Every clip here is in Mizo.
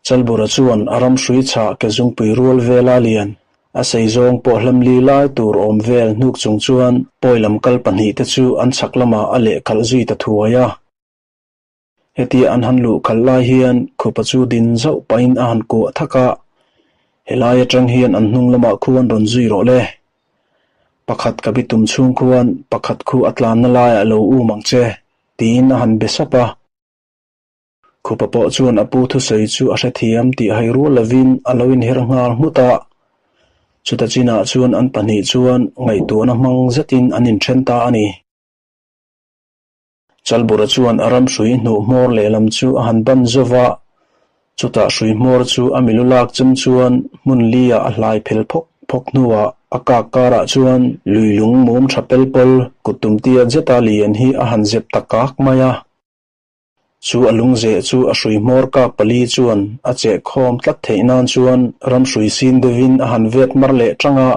Chalbura chuan a ram hrui chhah ke zungpui rual vela lian, a sei zawng pawh hlam li lai tur awm vel hnuk chung chuan pawi lam kal pahnihte chu an chhak lamah a lehkhalh zui ta thuai a. Hetia an han luh khalh lai hian khupa chu din zauh pahin a han kuah thak a, Helai atang hian an hnung lamah khuan rawn zui rawh le. Pakhat ka bitum chhung khuan pakhat khu a tlanna laiah lo um ang che, tiin a han be sap a. Khupa pawh chuan a pu thusawi chu a hrethiam tih hai rual lovin a lo inher nghal nghut a. Chuta chinah chuan an pahnih chuan ngaihtuahna hmang zetin an inthen ta a ni. Chalbura chuan a ram hrui hnuh hmawr lehlam chu a han ban zo va, chutah hrui hmawr chu a milu lak chem chuan hmun li-ah a hlai phel phawk phawk hnuah a kak karah chuan lui lung mum tha pel pawl kut tumtia zeta lian hi a han zep ta kak mai a. Chu a lungzeh chu a hrui hmawr kak pali chuan a cheh khawm tlat theih nan chuan ram hrui sin deuhin a han vet mar leh tang a.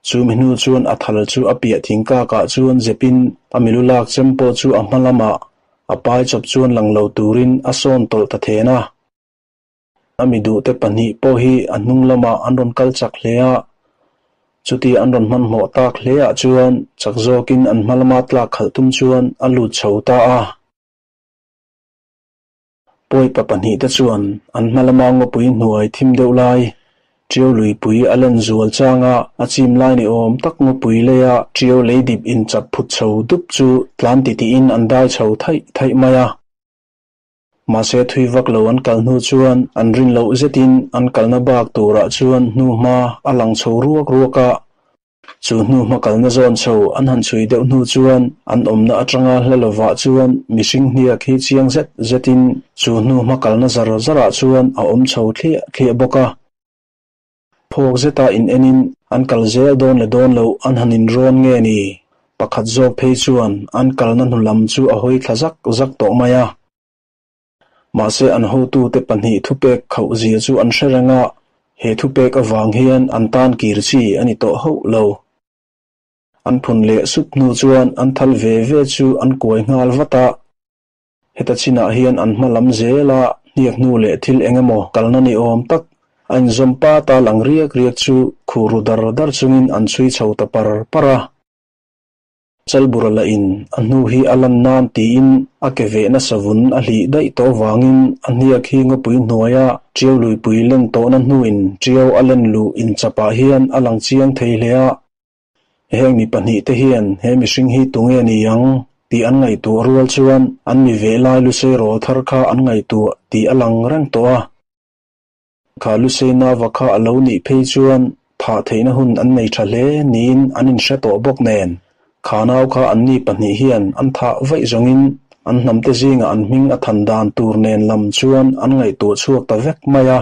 Chu mi hnu chuan a thal chu a piah thing kakah chuan zepin a milu lak chem pawh chu a hma lamah a pai chawp chuan lang lo turin a sawn tawlh ta then a. A mi duhte pahnih pawh hi a hnung lamah an rawn kal chak hle a, chutia an rawn hmanhmawh tak hle ah chuan chak zawkin an hma lama tlak khalh tum chuan a lut chho ta a. Pawipa pahnihte chuan an hma lama ngawpui hnuai thim deuh lai, ṭiau luipui a len zual changa a chim lai ni awm tak ngawpui leia ṭiau leidip inchap phut chho dup chu tlan titihin an dai chho thaih thaih mai a. Mahse thui vak lo an kal hnu chuan an rin loh zetin an kalna bak turah chuan hnuhma a lang chho ruak ruak a. Chu hnuhma kalna zawn chho an han chhui deuh hnu chuan an awmna atanga hla lovah chuan mihring hniak hi chiang zet zetin chu hnuhma kalna zar zarah chuan a awm chho thliah thliah bawk a. Phawk zeta in enin an kal zel dawn leh dawn loh an han inrawn nge ni? Pakhat zawk phei chuan an kalna hnu lam chu a hawi thla zak zak tawh mai a. Mahse an hotute pahnih thupek khauh zia chu an hre reng a, he thupek avang hian an tan kir chi a ni tawh hauh lo. An phun leh sup hnu chuan an thal ve ve chu an kuai nghal vat a. Heta chinah hian an hma lam zel a, hniak hnu leh thil eng emaw kalna ni awm tak a inzawm pat a lang riak riak chu khur ru dar dar chungin an chhui chho ta par par a. Chalbura lah in a hnu hi a lan nan tiin a ke veh nasa vun a hlih daih tawh vangin a hniak hi ngawpui hnuaia ṭiau luipui len tawhna hnuin ṭiau a len luh inchapah hian a lang chiang thei hle a. Heng mi pahnih te hian he mihring hi tunge ni ang tih an ngaihtuah rual chuan an mi veh lai lusei rawl thar kha an ngaihtuah tih a lang reng tawh a. Kha lusei nava kha a lo nih phei chuan thah theihna hun an nei tha hle niin an inhre tawh bawk nen, kha nau kha anni pahnih hian an thah vaih zawngin an hnamte zingah an hming a than dan tur nen lam chuan an ngaihtuah chhuak ta vek mai a.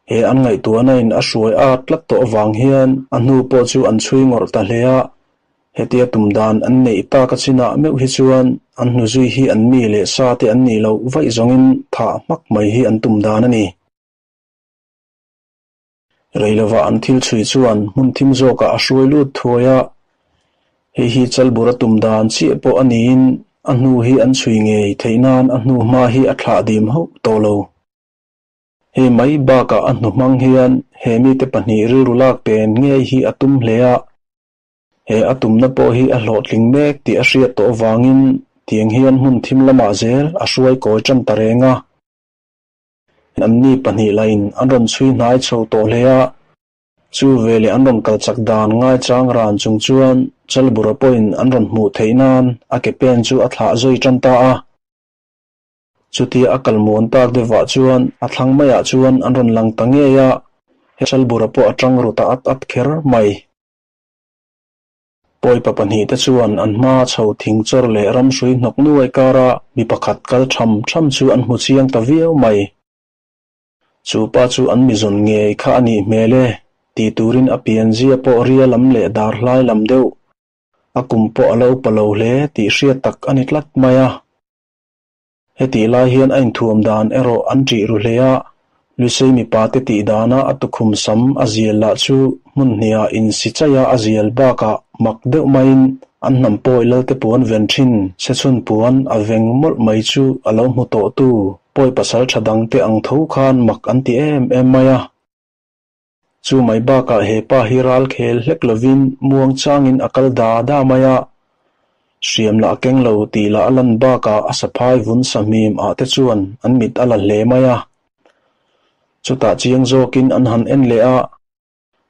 He an ngaihtuahna in a hruai at tlat tawh avang hian a hnu pawh chu an chhui ngawrh ta hle a. Hetia tum dan an neih tak a chinah meuh hi chuan an hnu zui hi an mi leh sa te an nih loh vaih zawngin thah hmak mai hi an tum dan a ni. Rei lovah an thil chhui chuan hmun thim zawkah a hruai lut thuai a, hei hi Chalbura tum dan chiah pawh a niin a hnu hi an chhui ngei theih nan a hnu hma hi a thlah dim hauh tawh lo. Hei mai bakah a hnuhmang hian he mite pahnih rilru lak pen ngei hi a tum hle a. He a tumna pawh hi a hlawhtling mek tih a hriat tawh avangin tiang hian hmun thim lamah zel a hruai kawi tan ta reng a. Anni pahnih lahin an rawn chhui hnai chho tawh hle a. Chu veleh an rawn kal chak dan ngaichang ran chung chuan Chalbura pawhin an rawn hmuh theih nan a ke pen chu a thlah zui tan ta a. Chutia a kal muan tak deuhah chuan a thlang maiah chuan an rawn lang ta ngei a, he Chalbura pawh a tang ru ta at at kher mai. Pawipa pahnihte chuan an hma chho thing chawr leh ramhrui hnawk nuai kara mi pakhat kal tham tham chu an hmu chiang ta viau mai. Chu pa chu an mizawn ngei kha a nih hmel e, ti turin a pianzia pawh ria lam leh dar hlai lam deuh, a kum pawh a lo upa lo hle tih hriat tak a ni tlat mai a. Hetih lai hian a inthuam dan erawh an ṭih ru hle a, Lusei mipate tih dana a tukhum sam a zial lah chu hmun hniha insi chaia a zial bakah mak deuh maiin an hnam pawi lalte puan ven ṭhin sechhun puan a veng mawlh mai chu a lo hmu tawh tu Pawi pasalṭha dangte ang tho khan mak an ti em em mai a. Chu mai bakah he pa hi ral khel hlek lovin muang changin a kal da da mai a. Hriam lah keng lo tih lah a lan bakah a saphai vun sahmim ah te chuan an mit a la hle mai a. Chutah chiang zawkin an han en leh a.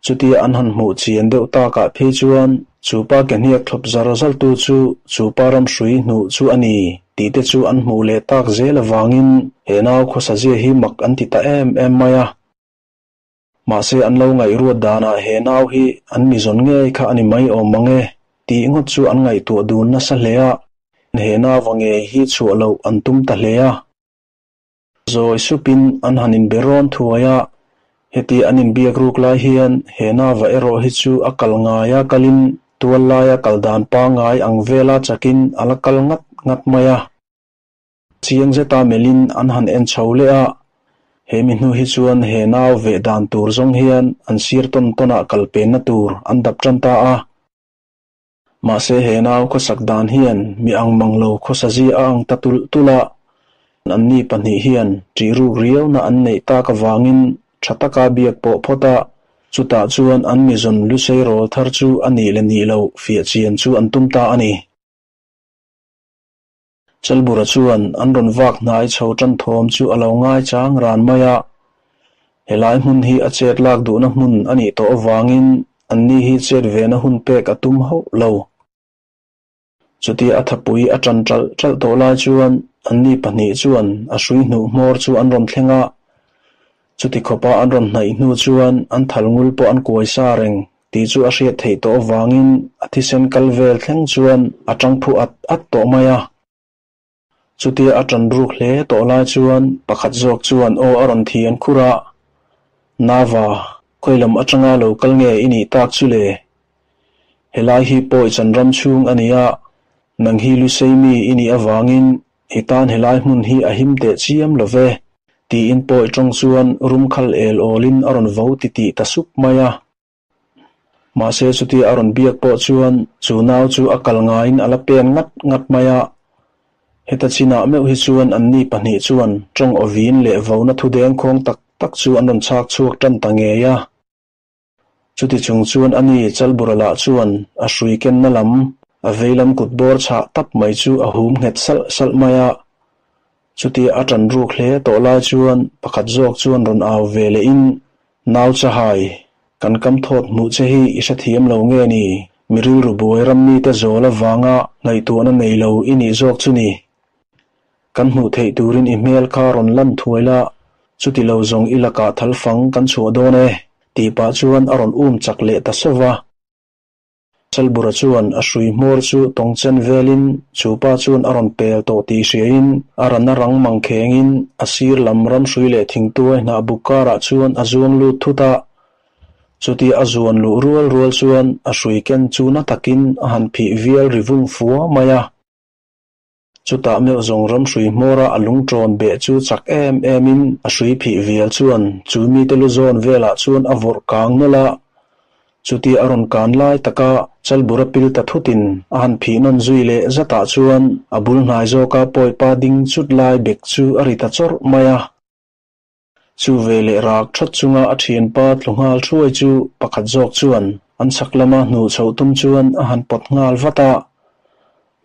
Chutia an han hmuh chian deuh takah phei chuan chu pa ke hniak thlawp zar zaltu chu chu pa ram hrui hnuh chu a ni tih te chu an hmuh leh tak zel avangin he nau khawsazia hi mak an ti ta em em mai a. Mahse an lo ngaihruat danah he nau hi an mi zawn ngei kha a ni mai awm mang e tih ngawt chu an ngaihtuah dun nasa hle a, he nauva ngei hi chhuah loh an tum ta hle a. Zawi supin an han inbe rawn thuai a, heti an inbiak ruk lai hian he nauva erawh hi chu a kal ngaia kalin tual laia kal dan pangngai ang vela chakin a la kal ngat ngat mai a. Chiang zeta melhin an han en chho leh a, he mi hnu hi chuan he nau veh dan tur zawng hian an sir tawn tawnah kal penna tur an dap tan ta a. Mahse he nau khawsak dan hian mi ang mang lo khawsa zia a ang ta tulh tulh a, anni pahnih hian ṭih ruk riauna an neih tak avangin ṭha taka biak pawh phawt a, chutah chuan an mi zawn lusei rawl thar chu a nih leh nih loh fiah chian chu an tum ta a ni. Chalbura chuan an rawn vak hnai chho tan thawm chu a lo ngai chang ran mai a. Helai hmun hi a chet lak duhna hmun a nih tawh avangin anni hi chet vena hun pek a tum hauh lo. Chutia a thapui a tan ṭalh ṭalh tawh lai chuan anni pahnih chuan a hrui hnuh hmawr chu an rawn thleng a. Chuti khawpa an rawn hnaih hnu chuan an thal ngul pawh an kuai sa reng tih chu a hriat theih tawh avangin a thisen kal vel thleng chuan a tang phu at at tawh mai a. Chutia a tan ruk hle tawh lai chuan pakhat zawk chuan aw a rawn thian khur a, Nava, khawi lam atanga lo kal nge i nih tak chu le? Helai hi pawi chan ram chhung a ni a, nang hi Lusei mi i nih avangin i tan helai hmun hi a him teh chiam lo ve, tiin pawi tawng chuan rum khal el awlin a rawn vo titih ta sup mai a. Mahse chutia a rawn biak pawh chuan chu nau chu a kal ngaiin a la pen ngat ngat mai a. Heta chinah meuh hi chuan anni pahnih chuan tawng awvin leh vona thu dengkhawng tak tak chu an rawn chhak chhuak tan ta ngei a. Chuti chung chuan ani Chalbura lah chuan a hrui kenna lam, a veilam kut bawr chhah tap mai chu a hum nghet salh salh mai a. Chutia a tan ruk hle tawh lai chuan pakhat zawk chuan rawn au ve lehin, Nau chahai, kan kam thawt hmuh che hi i hrethiam lo nge ni? Mi rilru buai ram mite zawl avanga ngaihtuahna nei lo i nih zawk chu ni. Kan hmuh theih turin i hmel kha rawn lan thuai la, chuti lo zawng i lakah thal fang kan chhuah dawn e, tih pah chuan a rawn um chak leh ta sauh va. Chalbura chuan a hrui hmawr chu tawng chen velin chu pa chuan a rawn pel tawh tih hriain a rana rang mang khengin a sir lam ramhrui leh thingtuai hnah buk karah chuan a zuang lut thut a. Chutia a zuan luh rual rual chuan a hrui ken chu na takin a han phih vial ri vung fua mai a. Chutah meuh zawng ramhrui hmawra a lungṭawn beh chu chak em emin a hrui phih vial chuan chu mite lu zawn velah chuan a vawrh kang nawlh a. Chutia a rawn kan lai taka Chalbura pil ta thutin a han phih nawn zui leh zatah chuan a bul hnai zawka pawipa ding chut lai bek chu a ri ta chawrh mai a. Chu ve leh rak that chunga a thianpa tlu nghal thuai chu pakhat zawk chuan an chhak lama hnuh chhoh tum chuan a han pawt nghal vat a.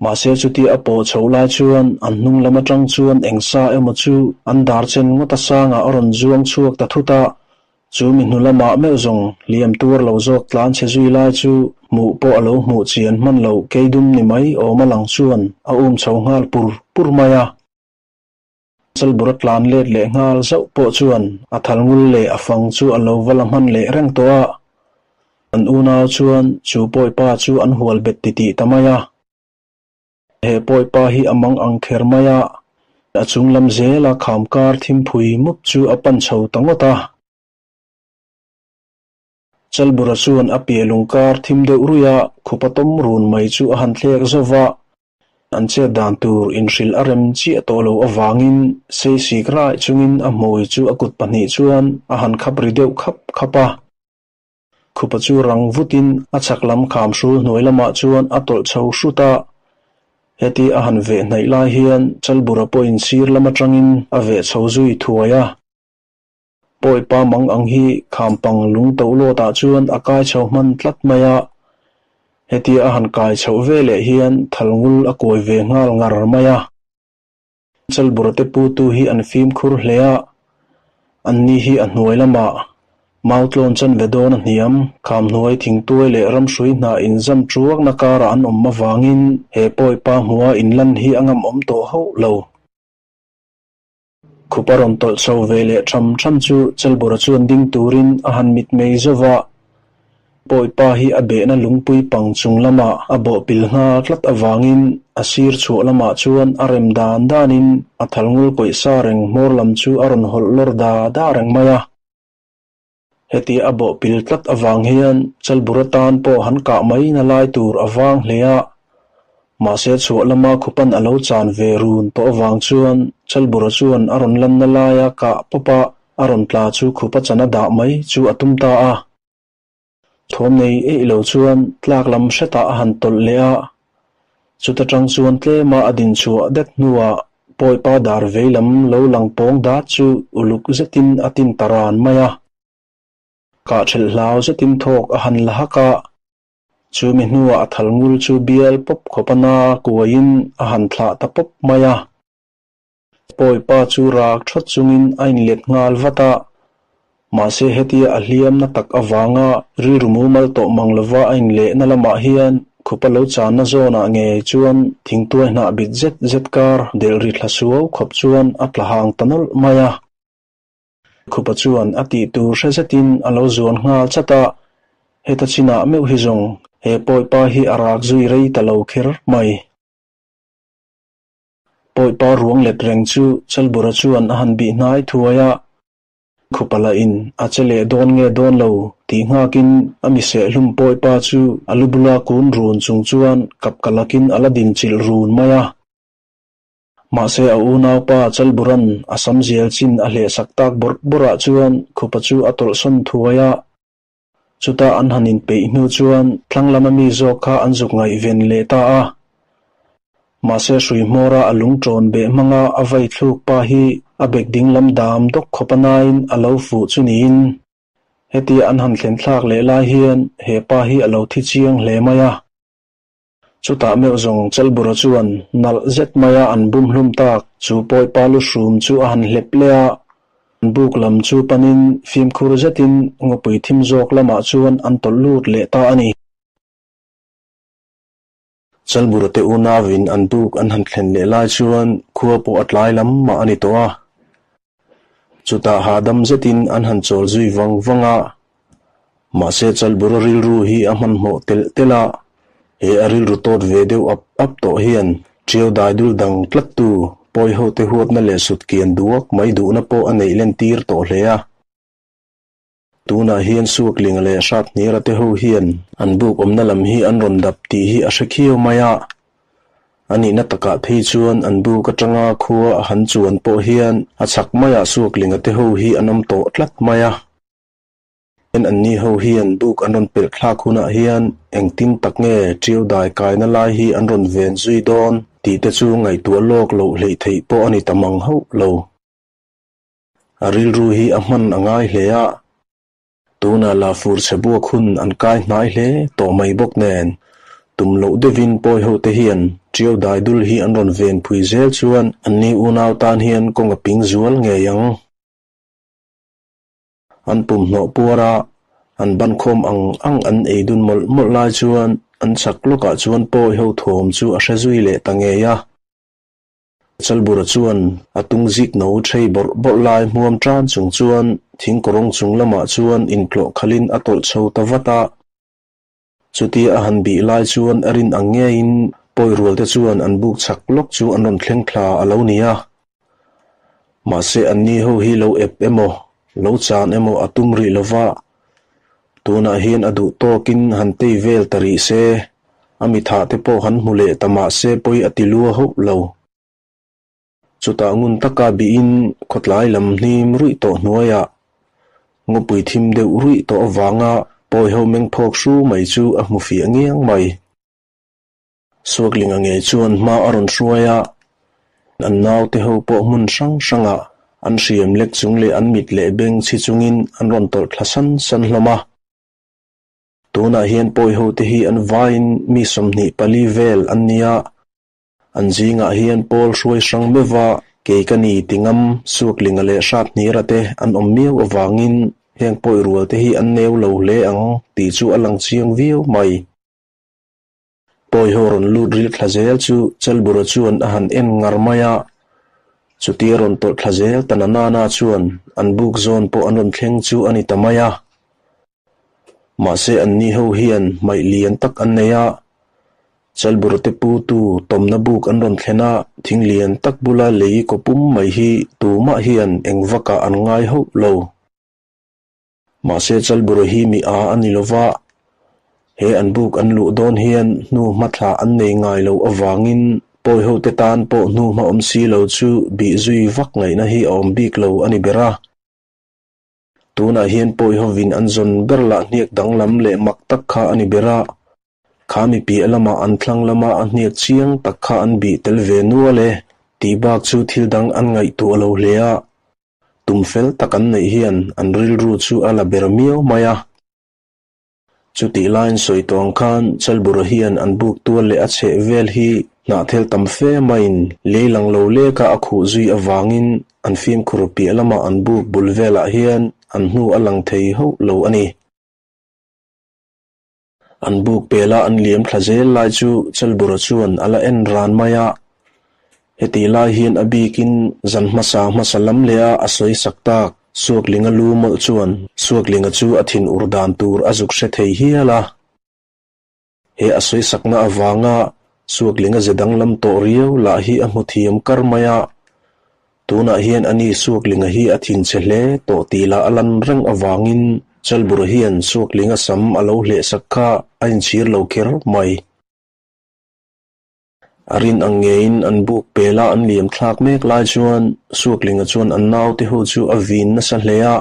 Mahse chutia a pawh chhoh lai chuan an hnung lam atang chuan eng sa emaw chu an dar chen ngawt a sangah a rawn zuang chhuak ta thut a. Chu mi hnu lamah meuh zawng hliam tuar lo zawk tlan chhe zui lai chu hmuh pawh a lo hmuh chian hman loh keidum ni mai awm a lang chuan a um chho nghal pur pur mai a. Chalbura tlan let leh nghal zauh pawh chuan a thal ngul leh a fang chu a lo va la hman leh reng tawh a. An unau chuan chu pawipa chu an hual bet titih ta mai a. He pawipa hi a mang ang kher mai a, a chung lam zela kham kar thimphui mup chu a pan chho ta ngawt a. Chalbura chuan a piah lungkar thim deuh ruih a, khupa tawm run mai chu a han thlek zauh va. An chet dan tur inhrilh a rem chiah tawh lo avangin seisik raih chungin a hmui chu a kut pahnih chuan a han khap ri deuh khap khap a. Khupa chu rang vutin a chhak lam kham hrul hnuai lamah chuan a tawlh chho hrut a. Heti a han veh hnaih lai hian Chalbura pawhin sir lam atangin a veh chho zui thuai a. Pawipa mang ang hi khampang lung to lawtah chuan a kai chho hman tlat mai a. Hetia a han kai chhoh ve leh hian thalngul a kawi ve nghal ngar mai a. Chalbura te putu hi an fimkhur hle a, anni hi a hnuai lamah Mautlawn chanve dawn a hniam, khamhnuai thingtuai leh ramhrui hna inzam tuakna karah an awm avangin he pawipa hmua inlan hi a ngamawm tawh hauh lo. Khupa rawn tawlh chho ve leh tham tham chu Chalbura chuan ding turin a han mitmei zauh a. Pawipa hi a behna lungpui pang chung lamah a bawhpil nghal tlat avangin a sir chhuah lamah chuan a rem dan danin a thalngul kawih sa reng hmawr lam chu a rawn hawlh lawr da da reng mai a. Heti a bawhpil tlat avang hian Chalbura tan pawh han kah mai na lai tur a vang hle a. Mahse chhuah lama khupan a lo chan ve run tawh avang chuan Chalbura chuan a rawn lanna laia kah pawp a, a rawn tla chu khupa chan a dah mai chu a tum ta a. Thawm nei eih lo chuan tlak lam hretah a han tawlh leh a, chuta tang chuan tlema a din chhuah det hnuah Pawipa dar vei lam lo lang pawng dat chu uluk zetin a tin ta ran mai a. Kah thelh hlau zetin thawk a han la hak a, chumi hnuah a thal ngul chu bial pawp khawp a na kuaiin a han thlah ta pawp mai a. Pawipa chu rak thawt chungin a inlet nghal vat a, mahse hetia a hliamna tak avanga rilru mumal tawh mang lova a inlehna lamah hian khupa lo channa zawnah ngei chuan thingtuai hnah bit zet zet kar delh ri thla suau khawp chuan a tla hang ta nawlh mai a. Khupa chuan a tih tur hre zetin a lo zuan nghal chat a, heta chinah meuh hi zawng he pawipa hi a rak zui rei ta lo kher mai. Pawipa ruang let reng chu Chalbura chuan a han bih hnai thuai a, Khupa lahin a che leh dawn nge dawn lo tih nghakin a mi sehhlum pawipa chu a lu bula kun run chung chuan kapka lakin a la din chilh run mai a. Mahse a unaupa Chalburan a sam zial chin a hlehsak tak bawrh bawrhah chuan Khupa chu a tawlhsawn thuai a. Chutah an han inpeih hnu chuan thlang lama mi zawk kha an zuk ngaihven leh ta a. Mahse hrui hmawra a lung ṭawn beh hmanga a vai thluk pa hi a bek ding lam dam dawk khawp a nain a lo fuh chu niin. Hetia an han thlen thlak leh lai hian he pa hi a lo thi chiang hle mai a. Chutah meuh zawng Chalbura chuan nalh zet maia an bum hlum tak chu pawipa lu hrum chu a han hlep leh a, an buk lam chu panin fimkhur zetin ngawpui thim zawk lamah chuan an tawlh lut leh ta a ni. Chalbura te unauin an buk an han thlen leh lai chuan khua pawh a tlai lam mah a ni tawh a. Chutah hahdam zetin an han chawl zui vang vang a. Mahse Chalbura rilru hi a hmanhmawh telh telh a, he a rilru tawt ve deuh ap ap tawh hian ṭiau dai dul dang tlattu pawihote huatna leh sutkian duak mai duhna pawh a neih lentir tawh hle a. Tunah hian Suaklinga leh Hrathniara te ho hian an buk awmna lam hi an rawn dap tih hi a hre khiau mai a. A nihna takah phei chuan an buk atanga khua a han chuan pawh hian a chhak maiah Suaklinga te ho hi an awm tawh tlat mai a. Hian anni ho hian buk an rawn pelh thlak hunah hian engtin tak nge ṭiau dai kaina lai hi an rawn ven zui dawn tih te chu ngaihtuah lawk loh hleih theih pawh a ni ta mang hauh lo. A rilru hi a hman a ngai hle a, tunah la fur chhe buak hun an kai hnai hle tawh mai bawk nen, tum loh deuhin pawi ho te hian ṭiau dai dul hi an rawn ven phui zel chuan anni unau tan hian kawng a ping zual ngei ang. An pum hnawh puar a, an ban khawm ang ang an ei dun mawlh mawlh lai chuan an chak lawkah chuan pawi ho thawm chu a hre zui leh ta ngei a. Chalbura chuan a tung zik no thei bawrh bawrh lai hmuam tan chung chuan thingkawrawng chung lamah chuan intlawh khalhin a tawlh chho ta vat a. Chutia a han bih lai chuan a rin ang ngeiin pawi rualte chuan an buk chak lawk chu an rawn thleng thla a lo ni a. Mahse anni ho hi lo ep emaw, lo chan emaw a tum rih lova, tunah hian a duh tawkin han tei vel ta rih se, a mithah te pawh han hmu leh ta mahse pawi a ti lua hauh lo. Chutah ngun taka bihin khawtlai lam hnim ruih tawh hnuaiah ngawpui thim deuh ruih tawh avanga pawi ho meng phawk hru mai chu a hmu fiah ngiang mai. Suaklinga ngei chuan hma a rawn hruai a, an naute ho pawh hmun hrang hrangah an hriam lek chung leh an mit leh beng chhi chungin an rawn tawlh thla san san hlawm a. Tunah hian pawi hote hi an vaiin mi 24 vel an ni a, an zingah hian pawl hruai hrang meuh a, kei ka ni ti ngam Suaklinga leh Hrathnira te an awm miau avangin heng pawi rual te hi an neu lo hle ang tih chu a lang chiang viau mai. Pawi ho rawn lut ril thla zel chu Chalbura chuan a han en ngar mai a, chutia rawn tawlh thla zel ta na nana chuan an buk zawn pawh an rawn thleng chu a ni ta mai a. Mahse anni ho hian hmaih lian tak an nei a, Chalbura te putu tawmna buk an rawn thlen a, thing lian tak bula lei kaw pum mai hi tumah hian eng vakah an ngai hauh lo. Mahse Chalbura hi mi a a ni lova, he an buk an luh dawn hian hnu hmathla an nei ngai loh avangin pawi hote tan pawh hnu hma awm si lo chu bih zui vak ngaihna hi a awm bik lo a ni ber a. Tunah hian pawi hovin an zawn ber lah hniak danglam leh mak tak kha a ni ber a, kha mi piah lamah an thlang lama a hniak chiang tak kha an bih tel ve nual e tih bak chu thil dang an ngaihtuah lo hle a. Tum fel tak an neih hian an rilru chu a la ber miau mai a. Chutih laiin sawi tawh ang khan Chalbura hian an buk tual leh a chheh vel hi hnahthel tam fe maiin lei lang lo leka a khuh zui avangin an fimkhur piah lamah an buk bul velah hian an hnu a lang thei hauh lo a ni. An buk pela an liam thla zel lai chu Chalbura chuan a la en ran mai a. Hetih lai hian a bikin zan hmasa hmasa lam leh a a sawi sak tak Suaklinga lu mawlh chuan Suaklinga chu a thin ur dan tur a zuk hre thei hial a. He a sawi sakna avanga Suaklinga ze danglam tawh riau lah hi a hmu thiam kar mai a. Tunah hian ani Suaklinga hi a thinchhe hle tawh tih lah a lan reng avangin Chalbura hian Suaklinga sam a lo hlehsak kha a inchhir lo kher mai. A rin ang ngeiin an buk pela an liam thlak mek lai chuan Suaklinga chuan an naute ho chu a vin nasa hle a.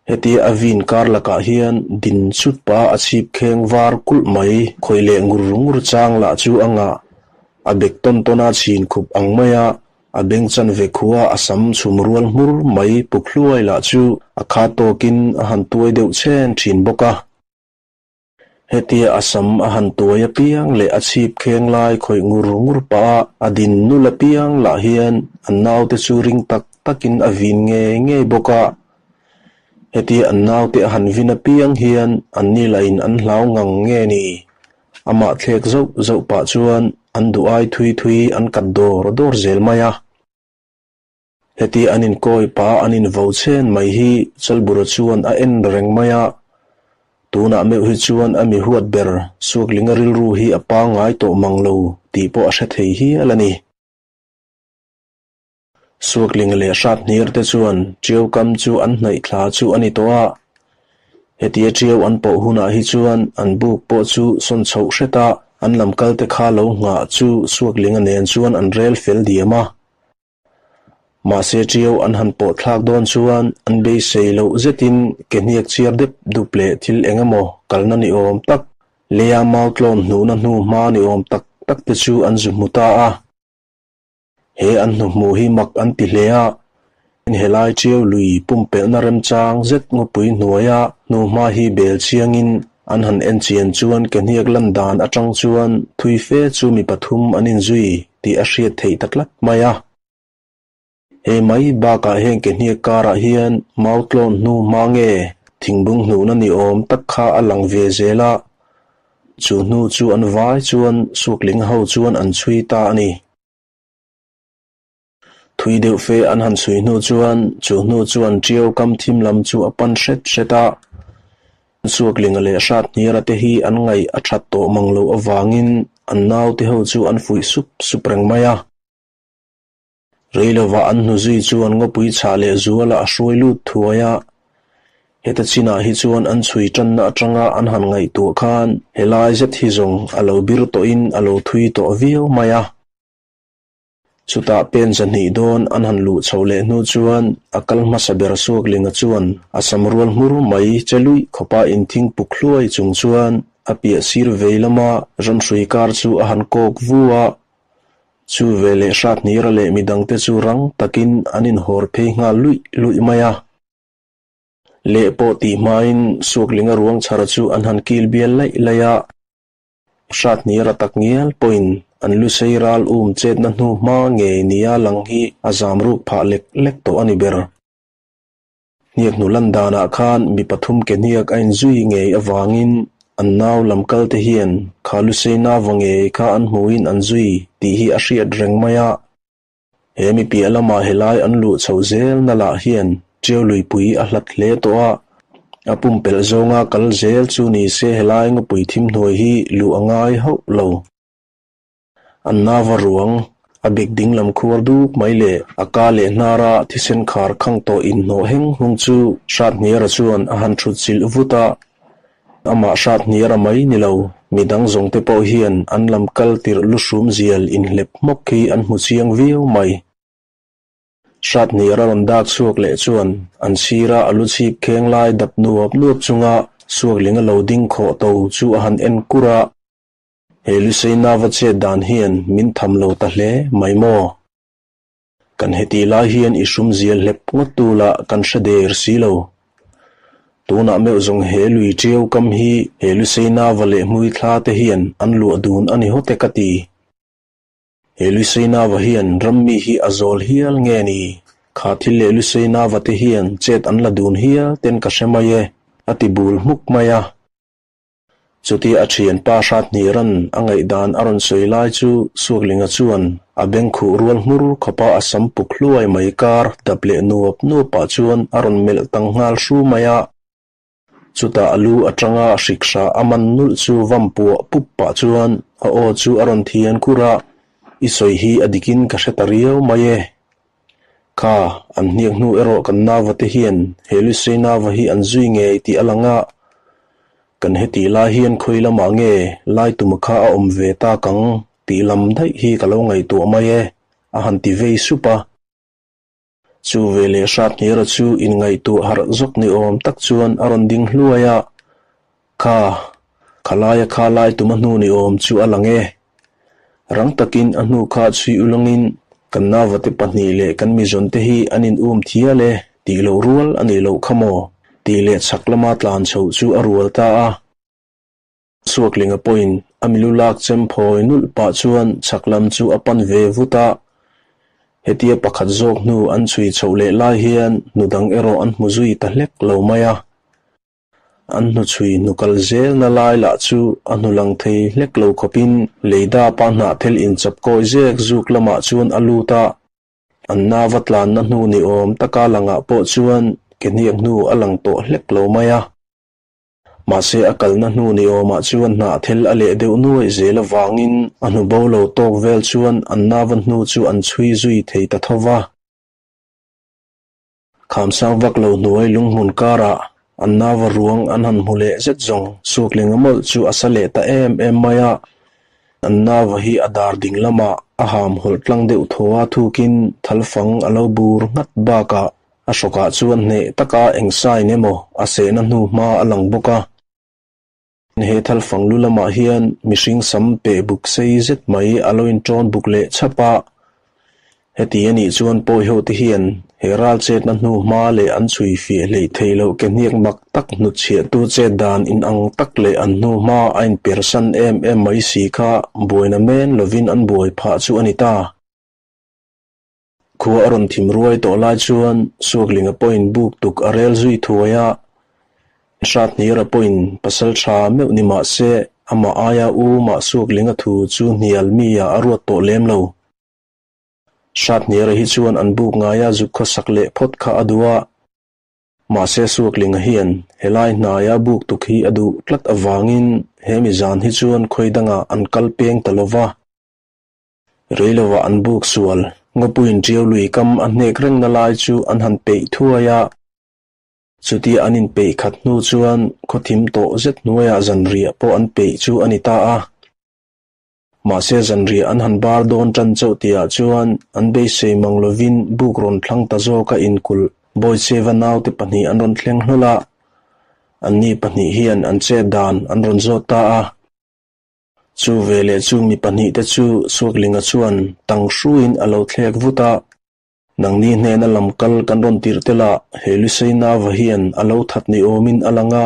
Hetia a vin kar lakah hian din chut pa a chhip kheng var kulh mai khawih leh ngur ngur chang lah chu a ngah. A bek tawn tawn a chhin khup ang mai a, a beng chanve khua a sam chhum rual hmur mai puk hluai lah chu a kha tawkin a han tuai deuh chhen thin bawk a. Hetia a sam a han tuai apiang leh a chhip kheng lai khawih ngur ngur pah a, a din nul apiang lah hian an naute chu ring tak takin a vin ngei ngei bawk a. Hetia an naute a han vin apiang hian anni lahin an hlau ngang nge ni? Amah thlek zauh zauh pah chuan an duh ai thui thui an kat dawr dawr zel mai a. Heti an inkawi pah an invo chhen mai hi Chalbura chuan a en reng mai a. Tunah meuh hi chuan a mi huat ber Suaklinga rilru hi a pangngai tawh mang lo tih pawh a hre thei hial a ni. Suaklinga leh Hrathnir te chuan Ṭiau kam chu an hnaih thla chu a ni tawh a. Hetia Ṭiau an pawh hunah hi chuan an buk pawh chu sawn chhoh hret a, an lam kal te kha lo nghah chu Suaklinga nen chuan an rel fel diam a. Mahse Ṭiau an han pawh thlak dawn chuan an beisei loh zetin ke hniak chiar dep dup leh thil eng emaw kalna ni awm tak, leia mau tlawn hnuhna hnu hma ni awm tak tak te chu an zu hmu ta a. He an hnuhmuh hi mak an ti hle a, helai Ṭiau lui pumpelhna remchang zet ngawpui hnuaia hnuhma hi bel chiangin an han en chian chuan ke hniak lan dan aṭang chuan thui fe chu mi pathum an inzui tih a hriat theih ta tlat mai a. Hei mai bakah heng ke hniak karah hian mau tlawn hnu hma nge thingbung hnuhna ni awm tak kha a lang ve zel a, chu hnu chu an vai chuan Suakling ho chuan an chhui ta a ni. Thui deuh fe an han chhui hnu chuan chu hnu chuan Ṭiau kam thim lam chu a pan hret hret a. Suaklinga leh Hrathnira te hi an ngaih a that tawh mang loh avangin an naute ho chu an fuih sup sup reng mai a. Rei lovah an hnu zui chuan ngawpui chhah leh zuala a hruai lut thuai a. Heta chinah hi chuan an chhui tanna atanga an han ngaihtuah khan helai zet hi zawng a lo bir tawhin a lo thui tawh viau mai a. Chutah pen zahnih dawn an han luh chhoh leh hnu chuan a kal hmasa ber Suaklinga chuan a sam rual hmur mai che luih khawpa inthing puk hluai chung chuan a piah sir vei lama ramhrui kar chu a han kawk vu a. Chu veleh Hrathnira leh midangte chu rang takin an inhawr phei nghal luih luih mai a. Leh pawh tih hmain Suaklinga ruang chhara chu an han kil bial laih laih a. Hrathnira tak ngial pawhin an lusei ral um chetna hnu hma ngei nia lang hi a zam ruk phah lek lek tawh a ni ber. Hniak hnu lan danah khan mi pathum ke hniak a inzui ngei avangin an nau lam kal te hian kha lusei nava ngei kha an hmuhin an zui tih hi a hriat reng mai a. He mi piah lamah helai an luh chhoh zel na lah hian Ṭiau luipui a hlat hle tawh a, a pumpelh zawnga kal zel chu ni se helai ngawpui thim hnuai hi luh a ngai hauh lo. An nava ruang, a bik dinglam khuar duk mai leh a ka leh hnara thisen khar khang tawh inhnawh heng hung chu Hrathniara chuan a han thut chilh vut a. Amah Hrathniara mai ni lo, midang zawngte pawh hian an lam kal tirh luhrum zial inhlep hmawk hi an hmu chiang viau mai. Hrathniara rawn dak chhuak leh chuan an sira a lu chhip kheng lai dap nuap nuap chunga Suaklinga lo ding khawh to chu a han en kur a. He Lusei nava chet dan hian min tham lo ta hle mai maw? Kan hetih lai hian i hrum zial hlep ngawt tu lah kan hre der si lo. Tunah meuh zawng he lui ṭiau kam hi he Lusei nava leh hmui thla te hian an luah dun a ni hawt e ka ti. He Lusei nava hian rammi hi a zawl hial nge ni? Kha thil leh Lusei nava te hian chet an la dun hial ten ka hre mai e, a ti bul hmuk mai a. Chutia a thianpa Hrathniran a ngaihdan a rawn sawi lai chu Suaklinga chuan a beng khuh rual hmur khawpa a sam puk hluai mai kar dap leh nuap nuapah chuan a rawn melh tang nghal hru mai a. Chutah a lu atanga hrikhra a man nulh chu vam puah pup pah chuan a aw chu a rawn thian kur a, I sawi hi a dikin ka hre ta riau mai e. Kha, an hniak hnu erawh kan nava te hian he Lusei nava hi an zui ngei tih a lang a, kan hetih lai hian khawi lamah nge Laituma kha a awm ve tak ang tih lam daih hi ka lo ngaihtuah mai e, a han ti vei sup a. Chu veleh Hrathniara chu inngaihtuah harh zawk ni awm tak chuan a rawn ding hluai a, Kha, khalaia kha Laituma hnu ni awm chu a lang e. Rang takin a hnu kha chhui ulangin kan nauvate pahnih leh kan mizawnte hi an in um thial e tih loh rual a nih loh kha maw? tih leh chhak lama tlan chhoh chu a rual ta a. Suaklinga pawhin a milu lak chem phawi nulh pah chuan chhak lam chu a pan ve vut a. Hetia pakhat zawk hnu an chhui chhoh leh lai hian hnu dang erawh an hmu zui ta hlek lo mai a. An hnuchhui hnukal zelna lai lah chu a hnu lang thei hlek lo khawpin leida pa hnahthel inchap kawi zek zuk lamah chuan a lut a. An nava tlanna hnu ni awm taka langah pawh chuan ke hniak hnu a lang tawh hlek lo mai a. Mahse a kalna hnu ni awmah chuan hnahthel a leh deuh nuaih zel avangin a hnu bo lo tawk vel chuan an nava hnu chu an chhui zui thei ta tho va. Khamsang vak lo hnuai lunghmun karah an nava ruang an han hmu leh zet zawng Suaklinga mawlh chu a sa leh ta em em mai a. An nava hi a dar ding lamah a ham hawlh tlang deuh thaw a thukin thalfang a lo bur nghat bakah a hrawkah chuan hneh taka eng sign emaw a sehna hnu hma a lang bawk a. He thalfang lu lamah hian mihring sam peh buk sei zet mai a lo inṭawn buk leh chhap a. Heti a nih chuan pawi ho te hian he ral chetna hnu hma leh an chhui fiah hleih theih loh ke hniak mak tak hnutchhiahtu chet dan inang tak leh an hnu hma a inpersan em em mai si kha buaina men lovin an buai phah chu a ni ta. Khua a rawn thim ruai tawh lai chuan Suaklinga pawhin buk tuk a rel zui thuai a. Hrathnira pawhin pasal tha meuh ni mah se amah aia u mah Suaklinga thu chu hnial mi ah a ruat tawh lem lo. Hrathnira hi chuan an buk ngaia zuk khawsak leh phawt kha a duh a. Mahse Suaklinga hian helai hnaia buk tuk hi a duh tlat avangin he mi zan hi chuan khawi dangah an kal peng ta lo va. Rei lovah an buk sual. Ngawpuiin ṭiau lui kam a hnek rengna lai chu an han peih thuai a. Chutia an inpeih khat hnu chuan khawthim tawh zet hnuaiah zanriah pawh an peih chu a ni ta a. Mahse zanriah an han bar dawn ṭan chauh tihah chuan an beisei mang lovin buk rawn thlang ta zawka inkulh Bawicheva naute pahnih an rawn thleng hlawl a. Anni pahnih hian an chet dan an rawn zawt ta a. Chu veleh chu mi pahnihte chu Suaklinga chuan tang hruiin a lo thlek vut a. Nangni hnena lam kal kan rawn tirh tel a, he Lusei Nava hian a lo that ni awmin a lang a.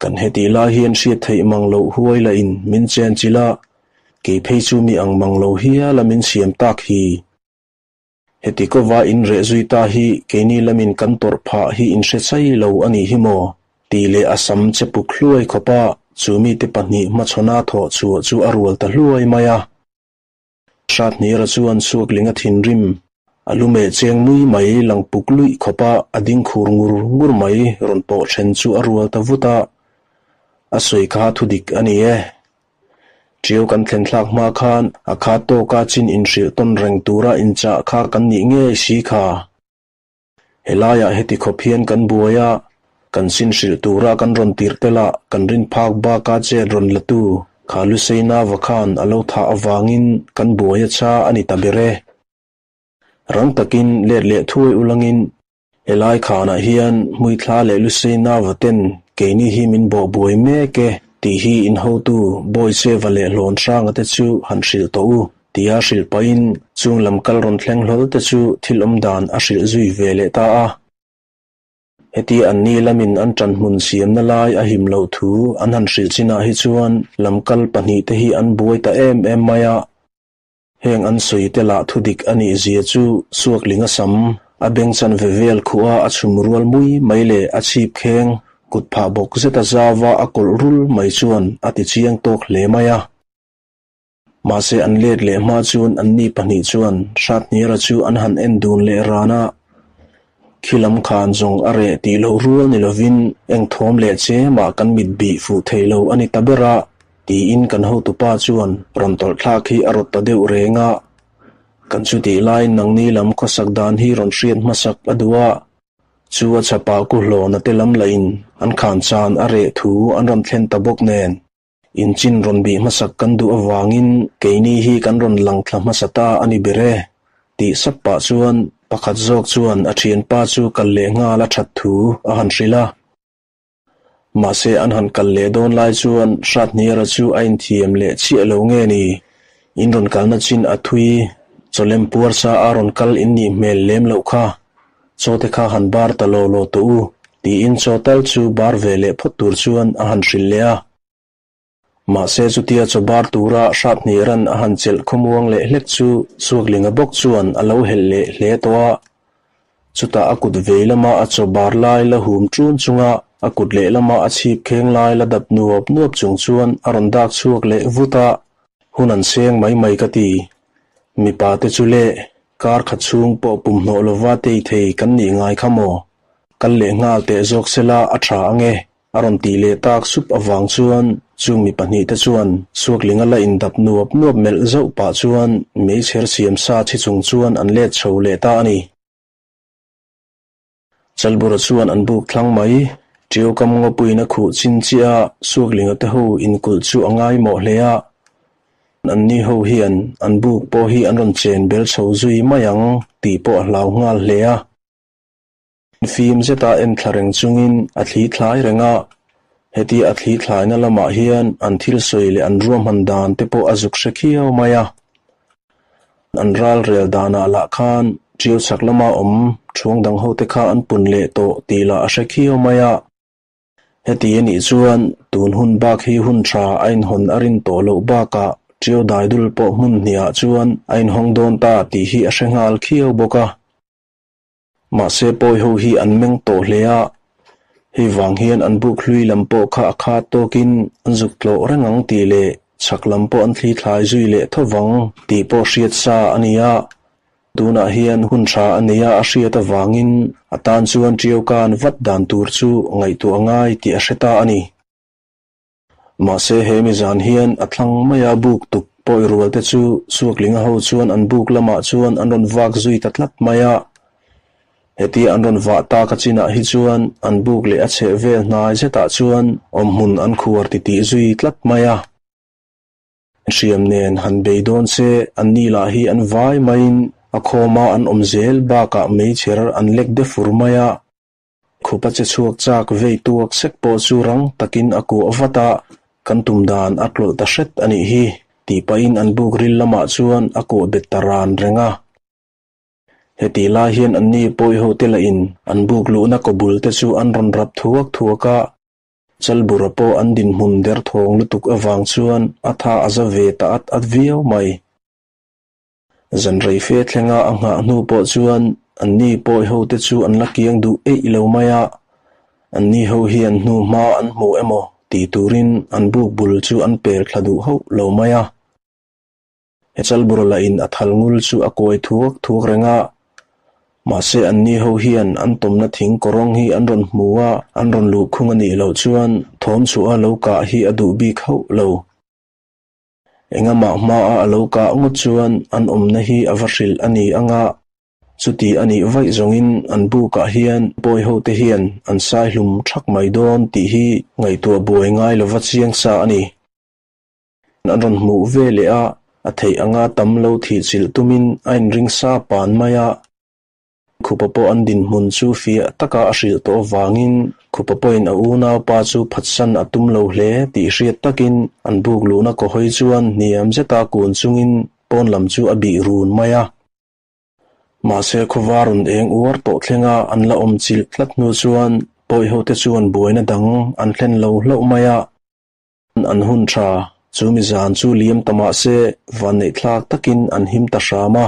Kan hetih lai hian hriat theih mang loh huai lahin min chen chilh a, kei phei chu mi ang mang lo hiala min siam tak hi. Heti kova in reh zui ta hi keini lamin kan tawrh phah hi in hre chai lo a nih hi maw? Tih leh a sam che puk hluai khawpa chu mite pahnih hmachhawna thawh chhuah chu a rual ta hluai mai a. Hrathnira chuan Suaklinga thinrim a lu meh cheng mui mai lang puk luih khawpa a ding khur ngur ngur mai rawn pawh then chu a rual ta vut a, A sawi kha thudik a ni e. Ṭiau kan thlen thlak hma khan a kha tawka chin inhrilh tawn reng tura inchah kha kan nih ngei si kha. Helaiah heti khawp hian kan buai a, kan chin hrilh tura kan rawn tirh tel a, kan rin phak baka chet rawn latu kha Luseina va khan a lo thah avangin kan buai a cha a ni ta ber e. Rang takin let leh thuai ulangin Helai khanah hian Hmuithla leh Lusei Nava ten keini hi min bawh buai mek e tih hi in hotu Bawicheva leh Hlawn Hranga te chu han hrilh tawh u tia hrilh pahin chung lam kal rawn thleng hlawl te chu thil awm dan a hrilh zui ve leh ta a. Heti anni lamin an ṭanhmun siamna lai a him loh thu an han hrilh chinah hi chuan lamkal pahnihte hi an buai ta em em mai a. Heng an sawi te lah thudik a nih zia chu Suaklinga sam a beng chan ve vel khuh a a chhum rual mui mai leh a chhip kheng kut phah bawk zeta zauva a kawlh rul mai chuan a ti chiang tawk hle mai a. Mahse an let leh hma chuan anni pahnih chuan Hrathnira chu an han en dun leh ran a. Khi lam khan zawng a reh tih loh rual ni lovin eng thawm leh che mah kan mit bih fuh thei lo a ni ta ber a, tiin kan hotupa chuan rawn tawlh thlak hi a rawt ta deuh reng a. Kan chutih laiin nangni lam khawsak dan hi rawn hriat hmasak a duh a, chu a chhapah ku hlawna te lam lahin an khan chan a reh thu an rawn thlen ta bawk nen. Inchin rawn bih hmasak kan duh avangin keini hi kan rawn lang thla hmasa ta a ni ber e, tih sap pah chuan pakhat zawk chuan a thianpa chu kal leh nghal a that thu a han hrilh a. Mahse an han kal leh dawn lai chuan Hrathniara chu a inthiam leh chiah lo nge ni? In rawn kalna chin a thui, chawlem puar sa a rawn kal in nih hmel lem loh kha. Chaw te kha han bar ta law law tawh u, tiin chaw tal chu bar ve leh phawt tur chuan a han hrilh leh a. Mahse chutia chaw bar tura Hrathniran a han chelh khawmuang leh hlek chu Suaklinga bawk chuan a lo helh leh hle tawh a. Chutah a kut vei lama a chaw bar lai la hum ṭun chunga a kut lehlama a chhip kheng lai la dap nuap nuap chung chuan a rawn dak chhuak leh vut a, Hun an seng mai mai ka ti. Mipa te chu le, kar khat chhung pawh pumhnawh lova tei thei kan nih ngai kha maw? Kal leh nghal teh zawk sela a tha ange, a rawn tih leh tak sup avang chuan chung mi pahnih te chuan Suaklinga la indap nuap nuap melh zauh pah chuan meichher siam sa chhi chung chuan an let chho leh ta a ni. Chalbura chuan an buk thlang mai. Ṭiau kam ngawpuiin a khuh chin chiah a, Suaklinga te ho inkulh chu a ngaimawh hle a. Anni ho hian an buk pawh hi an rawn chen bel chho zui mai ang tih pawh a hlau nghal hle a. Fim zeta en thla reng chungin a thli thlai reng a, hetia a thli thlaina lamah hian an thil sawi leh an ruahman dan te pawh a zuk hre khiau mai a. An ral rel danah lah khan ṭiau chak lama awm ṭhuang dang hote kha an pun leh tawh tih lah a hre khiau mai a. Heti a nih chuan tun hun bak hi hun ṭha a inhawn a rin tawh loh bakah ṭiau daidul pawh hmun hniah chuan a inhawng dawn ta tih hi a hre nghal khiau bawk a. Mahse pawi ho hi an meng tawh hle a, hei vang hian an buk hlui lam pawh kha a khat tawkin an zuk tlawh reng ang tih leh chhak lam pawh an thli thlai zui leh tho vang tih pawh hriat sa a ni a. Tunah hian hun tha a nei a a hriat avangin a tan chuan ṭiau kan vat dan tur chu ngaihtuah a ngai tih a hre ta a ni. Mahse he mizan hian a thlang maia buk tuk pawi rual te chu Suaklinga ho chuan an buk lamah chuan an rawn vak zui ta tlat mai a. Hetia an rawn vah tak a chinah hi chuan an buk leh a chheh vel hnai zetah chuan awmhmun an khuar titih zui tlat mai a. Hriam nen han bei dawn se anni lah hi an vai maiin a khawma an awm zel bakah meichher an lek de fur mai a. Khupa che chhuak chak vei tuak sek pawh chu rang takin a kuah vat a, Kan tum dan a tlawlh ta hret a nih hi, tih pahin an buk ril lamah chuan a kuah bet ta ran reng a. Heti lai hian anni pawiho te lahin an buk luhna kawbul te chu an rawn rap thuak thuak a, Chalbura pawh an dinhmun derthawng lutuk avang chuan a tha a za ve ta at at viau mai. Zan rei fe thlenga a nghah hnu pawh chuan anni pawi ho te chu an la kiang duh eih lo mai a, anni ho hian hnu hma an hmu emaw tih turin an buk bul chu an pel thla duh hauh lo mai a. He Chalbura lahin a thal ngul chu a kawi thuak thuak reng a, mahse anni ho hian an tawmna thing kawrawng hi an rawn hmu a, an rawn luhkhung a nih loh chuan thawm chhuah a lo kah hi a duh bik hauh lo. Engamah hmaa a lo kah ngawt chuan an awmna hi a va hrilh a ni ang a, chuti a nih vaih zawngin an bukah hian pawi hote hian an sai hlum thak mai dawn tih hi ngaihtuah buai ngai lova chiang sa a ni. An rawn hmuh ve leh a, a theih anga tam lo thih chilh tumin a inring sa pan mai a. Khupa pawh an dinhmun chu fiah taka a hrilh tawh avangin Khupa pawhin a unaupa chu phatsan a tum lo hle tih hriat takin an buk luhna kaw hawi chuan hniam zeta kun chungin pawn lam chu a bih run mai a. Mahse khuva rawn eng uar tawh thlenga an la awm chilh tlat hnu chuan pawihote chuan buaina dang an thlen lo hlauh mai a. An hun tha, chu mizan chu liam ta mah se vanneihthlak takin an him ta hram a.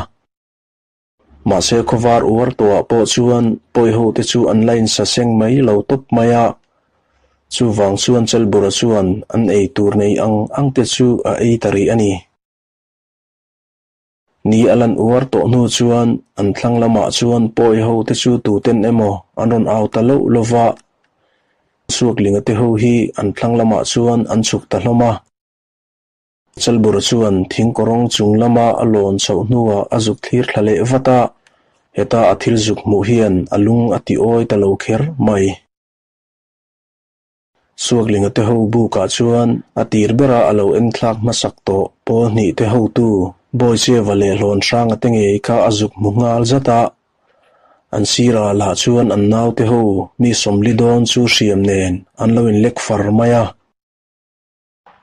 Mahse khawvar uar tawhah pawh chuan pawihote chu an la insaseng mai lo tawp mai a. Chuvang chuan Chalbura chuan an ei tur nei ang ang te chu a ei ta rih a ni. Ni a lan uar tawh hnu chuan an thlang lamah chuan pawihote chu tuten emaw an rawn au ta loh lo va. Suaklinga te ho hi an thlang lamah chuan an chhuk ta hlawm a. Chalbura chuan thing kawrawng chung lama a lawn chhoh hnuah a zuk thlir thla leh vat a, heta a thil zuk hmuh hian a lung a ti awi ta lo kher mai. Suaklinga te ho bukah chuan a tir bera a lo enthlak hmasak tawh pawl hnih te hotu Bawicheva leh Hlawn Hranga te ngei kha a zuk hmu nghal zat a, an sirah lah chuan an naute ho mi sawmli dawn chu hriam nen an lo inlek far mai a.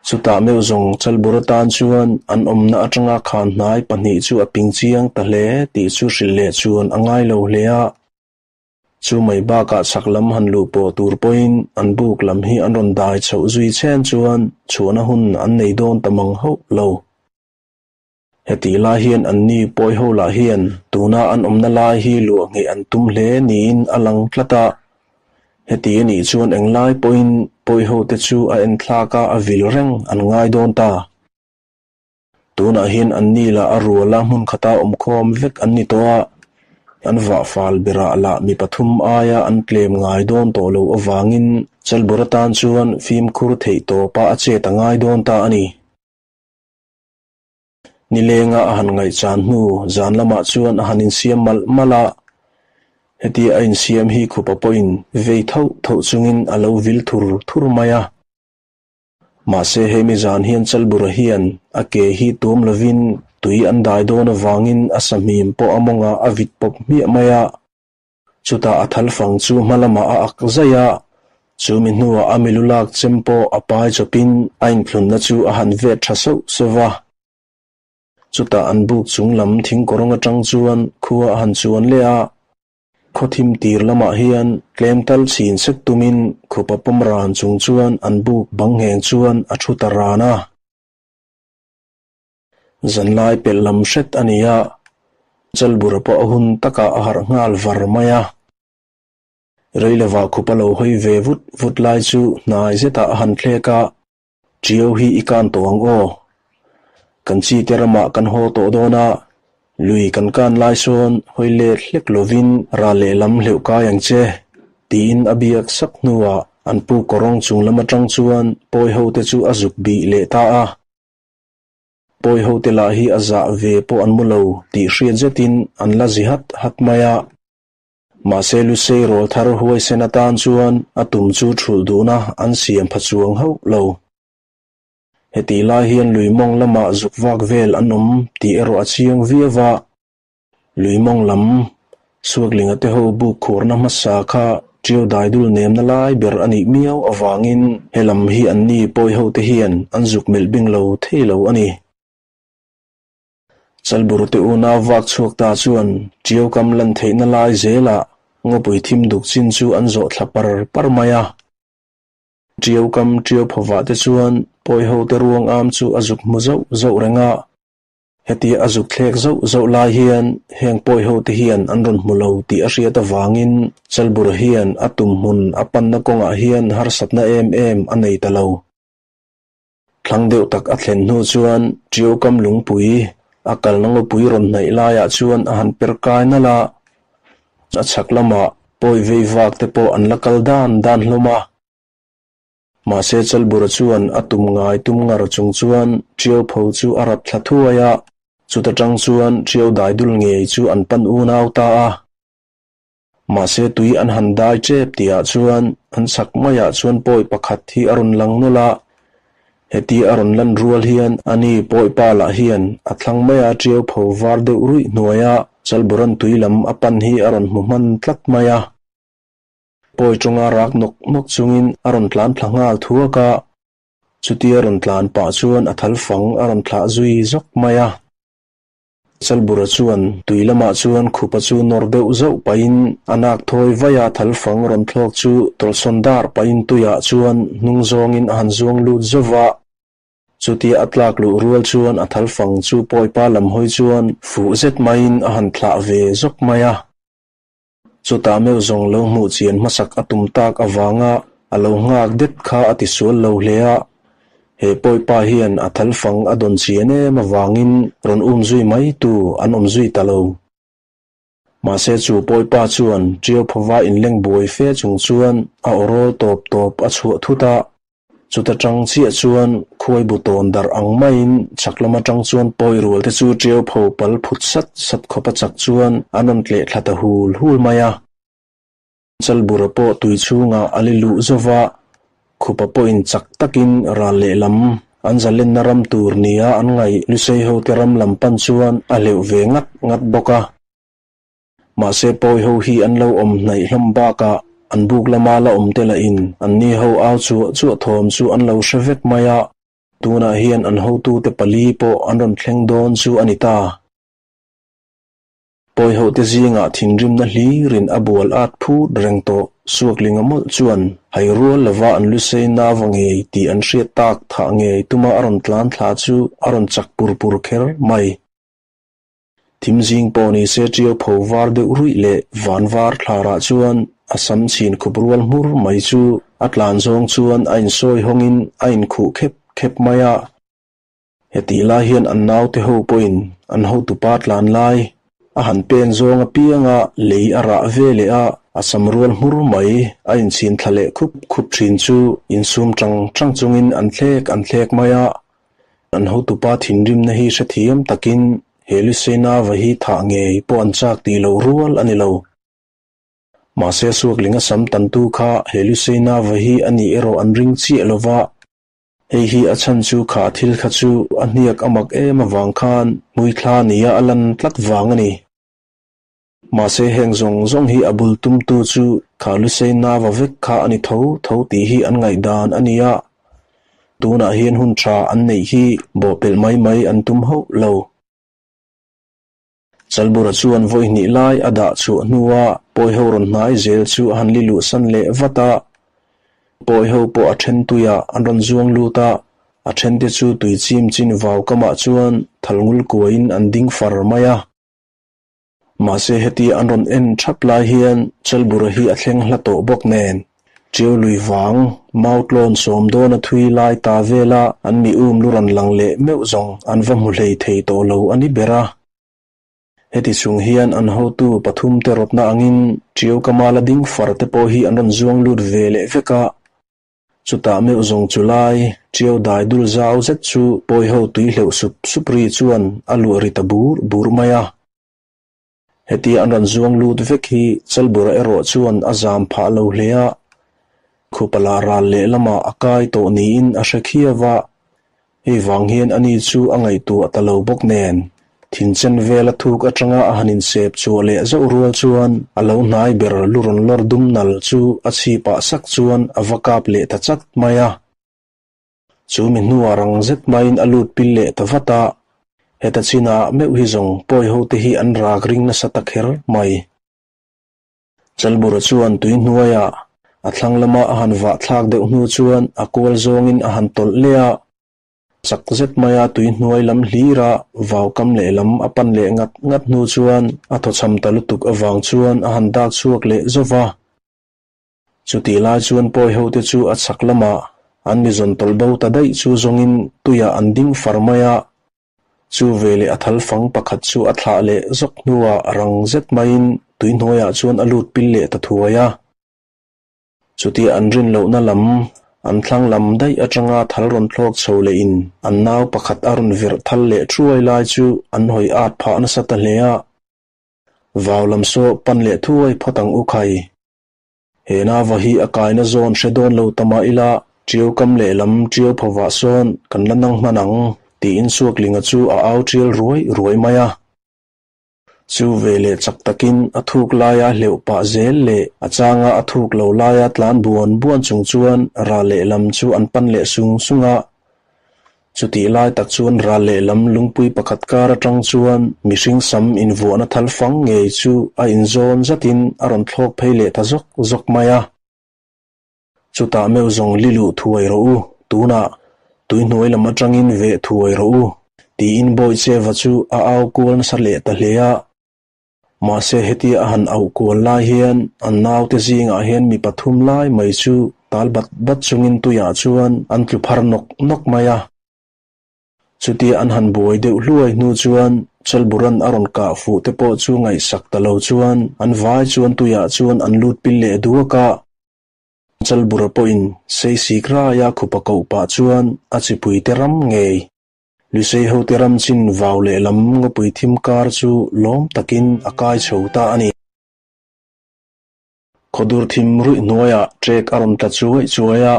Chutah meuh zawng Chalbur atan chuan an awmna atanga khan hnai pahnih chu a ping chiang ta hle tih chu hrilh leh chuan a ngai lo hle a. Chu mai bakah chhak lam han luh pawh tur pawhin an buk lam hi an rawn dai chhoh zui chhen chuan chhuahna hun an nei dawn ta mang hauh lo. Hetih lai hian anni pawi ho lah hian tuna an awmna lai hi luah ngheh an tum hle niin a lang tlat a. Heti a nih chuan englai pawhin pawi ho te chu a enthlak a a vil reng an ngai dawn ta. Tunah hian anni lah a ruala hmun khata awmkhawm vek an ni tawh a, an vah fal berah lah mi pathum aia an tlem ngai dawn tawh loh avangin Chalbur atan chuan fimkhur theih tawpah a chet a ngai dawn ta a ni. Nilenga a han ngaihchan hnu zan lamah chuan a han insiam malh malh a, hetia a insiam hi khupa pawhin vei thauh thauh chungin a lo vil thur thur mai a. Mahse hemi zan hian Chalbura hian a ke hi tuam lovin tui an dai dawn avangin a sahmim pawh a mawngah a vit pawp hmiah mai a. Chutah a thal fang chu hma lamah a ak zaih a, chu mi hnuah a milu lak chem pawh a pai chawpin a inthlunna chu a han vet tha sauh sauh va. Chutah an buk chung lam thing kawrawng atang chuan khua a han chuan leh a, khaw thim tir lamah hian tlem tal chhin sek tumin khupa pawm ran chung chuan an buk bang ngheng chuan a thu ta ran a. Zanlai pelh lam hret a ni a, Chalbura pawh a hun takah a harh nghal var mai a. Reilovah khupa lo hawi ve vut vut lai chu hnai zetah a han thlek a, Ṭiau hi i kan tawh ang aw. Kan chi te ramah kan haw tawh dawn a, lui kan kan lai sawn hawi let hlek lovin ral lehlam hleuh kai ang che, tiin a biak sak hnuah an pu kawrawng chung lam atang chuan pawi hote chu a zuk bih leh ta a. Pawi hote lah hi a zah ve pawh an mu lo tih hriat zetin an la zi hat hat mai a. Mahse Lusei rawl thar huaisen atan chuan a tum chu thulh duhna an siam pha chuang hauh lo. Hetih lai hian lui mawng lamah zuk vak vel an awm tih erawh a chiang viau a. Lui mawng lam Suaklinga te ho buk khurna hmasa kha Ṭiau daidul nemna lai ber a nih miau avangin helam hi anni pawi hote hian an zuk melh bing lo thei lo a ni. Chalburte unau vak chhuak ta chuan Ṭiau kam lan theihna lai zelah ngawpui thim duk chin chu an zawh thla par par mai a. Ṭiau kam ṭiau phovah te chuan pawi hote ruang am chu a zuk hmu zauh zauh reng a. Hetia a zuk thlek zauh zauh lai hian heng pawi hote hian an rawn hmu lo tih a hriat avangin Chalbur hian a tum hmun a panna kawngah hian harsatna em em a nei ta lo. Thlang deuh tak a thlen hnu chuan Ṭiau kam lungpui a kalna ngawpui rawn hnaih laiah chuan a han per kai nalh a, a chhak lamah pawi vei vak te pawh an la kal dan dan hlawm a. Mahse Chalbura chuan a tum ngai tum ngar chung chuan Ṭiau pho chu a rap thla thuai a, chuta ṭang chuan Ṭiau daidul ngei chu an pan unau ta a. Mahse tui an han dai ṭep tihah chuan an chhak maiah chuan pawi pakhat hi a rawn lang nawlh a. Heti a rawn lan rual hian ani pawi pa lah hian a thlang maia ṭiau pho var deuh ruih hnuaia Chalburan tui lam a pan hi a rawn hmu hman tlat mai a. Pawi ṭawnga rak nawk nawk chungin a rawn tlan thla nghal thuak a, chutia rawn tlan pah chuan a thal fang a rawn thlah zui zawk mai a. Chalbura chuan tui lamah chuan khupa chu nawr deuh zauh pahin a nak thawi vai a, thal fang rawn thlawk chu tawlhsawn dar pahin tuiah chuan hnung zawngin a han zuang lut zauh va. Chutia a tlak luh rual chuan a thal fang chu pawipa lam hawi chuan fuh zet maiin a han thlah ve zawk mai a. Chutah meuh zawng lo hmuh chian hmasak a tum tak avanga a lo nghak det kha a ti sual lo hle a. He pawipa hian a thal fang a dawn chian em avangin rawn um zui mai tu an awm zui ta lo. Mahse chu pawipa chuan Ṭiau phova inleng buai fe chung chuan a awrawl tawp tawp a chhuah thut a. Chuta tang chiah chuan khuai bu tawn darh ang maiin chhak lam atang chuan pawi rual te chu ṭiau pho pal phut sat sat khawp a chak chuan an rawn tleh thla ta hul hul mai a. Chalbura pawh tui chhungah a li luh zo va, khupa pawhin chak takin ral lehlam an zalenna ram tur nia an ngaih Lusei hote ram lam pan chuan a hleuh ve ngat ngat bawk a. Mahse pawi ho hi an lo awm hnaih hlawm bakah an buk lama la awm te lahin an ni ho au chuah chuah thawm chu an lo hre vek mai a, tunah hian an hotute pali pawh an rawn thleng dawn chu a ni ta. Pawi ho te zingah thinrimna hlirin a bual at phut reng tawh Suaklinga mawlh chuan hai rual lova an lusei nava ngei tih an hriat tak thah ngei tuma a rawn tlan thla chu a rawn chak pur pur kher mai. Thim zing pawh ni se ṭiau pho var deuh ruih leh van var thlarah chuan a sam chhin khup rual hmur mai chu a tlan zawng chuan a insawi hawngin a inkhuh khep khep mai a. Hetih lai hian an naute ho pawhin an hotupa tlan lai a han pen zawng apianga lei a rah ve leh a, a sam rual hmur mai a inchhin thla leh khup khup thin chu insum tang tang chungin an thlek an thlek mai a. An hotupa thinrimna hi hrethiam takin he Luseina-va hi thah ngei pawh an chak tih loh rual a ni lo. Mahse Suaklinga sam tantu kha he Luseina-va hi a nih erawh an ring chiah lo va, hei hi a chhan chu kha thil kha chu a hniak a mak em avang khan hmuithla nia a lan tlat vang a ni. Mahse heng zawng zawng hi a bul tumtu chu kha Lusei nava vek kha a ni tho tho tih hi an ngaihdan a ni a, tunah hian hun tha an neih hi bawhpelh mai mai an tum hauh lo. Chalbura chuan vawi hnih lai a dah chhuah hnua pawiho rawn hnai zel chu a han li luhsan leh vat a, pawiho pawh a then tuiah an rawn zuang lut a, a thente chu tui chim chin vau kamah chuan thal ngul kuaiin an ding far mai a. Mahse heti an rawn en thap lai hian Chalbura hi a thleng hla tawh bawk nen, Ṭiau lui vang, Mautlawn sawm dawn a thui lai ta vela an mi um lu rawn lang leh meuh zawng an va hmu hlei thei tawh lo a ni ber a. Heti chung hian an hotu pathum te rawtna angin Ṭiau Kamala ding far te pawh hi an rawn zuang lut ve leh vek a. Chutah meuh zawng chu lai, ṭiau dai dul zau zet chu pawiho tui hleuh sup sup ri chuan a luah ri ta bur bur mai a. Hetia an rawn zuang lut vek hi Chalbura erawh chuan a zam phah lo hle a, Khupala ral lehlamah a kai tawh niin a hre khiau a, hei vang hian ani chu a ngaihtuah ta lo bawk nen. Thinchen vela thuk atanga a han insep chhuah leh zauh rual chuan a lo hnai ber lu rawn lawr dum nal chu a chhipah sak chuan a va kap leh ta chat mai a. Chu mi hnuah rang zet maiin a lut pil leh ta vat a, heta chinah meuh hi zawng pawi ho te hi an rak ring nasa ta kher mai. Chalbura chuan tui hnuaiah a thlang lama a han vah thlak deuh hnu chuan a kual zawngin a han tawlh leh a, chak zet maia tui hnuai lam hlira vau kam lehlam a pan leh ngat ngat hnu chuan a thawchham ta lutuk avang chuan a han dak chhuak leh zauh va. Chutih lai chuan pawi hote chu a chhak lamah an mi zawn tawlh bo ta daih chu zawngin tuiah an ding far mai a. Chu veleh a thal fang pakhat chu a thlah leh zawk hnuah rang zet maiin tui hnuaiah chuan a lut pil leh ta thuai a. Chutia an rin lohna lam, an thlang lam daih atanga thal rawn thlawk chho lehin an nau pakhat a rawn virh thal leh thuai lai chu an hawi at phah nasa ta hle a. Vau lam saw pan leh thuai phawt ang u khai. He nava hi a kaina zawn hre dawn lo ta mah ila, ṭiau kam lehlam ṭiau phovah sawn kan la nang hman ang, tiin Suaklinga chu a au ṭial ruai ruai mai a. Chu veleh chak takin a thuk laia hleuh pah zel leh a changa a thuk lo laia tlan buan buan chung chuan ral lehlam chu an pan leh sung sung a. Chutih lai tak chuan ral lehlam lungpui pakhat kar atang chuan mihring sam invuahna thal fang ngei chu a inzawn zatin a rawn thlawk phei leh ta zawk zawk mai a. Chutah meuh zawng li luh thuai rawh u, tunah tuihnuai lam atangin veh thuai rawh u, tiin Bawicheva chu a au kual nasa leh ta hle a. Mahse hetia a han auh kual lai hian an naute zingah hian mi pathum lai mai chu tal bat bat chungin tuiah chuan an tlu phar nawk nawk mai a. Chutia an han buai deuh hluai hnu chuan Chalburan a rawn kah fuh te pawh chu ngaihsak ta lo chuan an vai chuan tuiah chuan an lut pil leh duak a. Chalbura pawhin Seisik raia khupa koh pah chuan a chipuite ram ngei Lusei hote ram chin vau lehlam ngawpui thim kar chu lawm takin a kai chho ta a ni. Khawdur thim ruih hnuaiah ṭek a rawn tla chuai chuai a,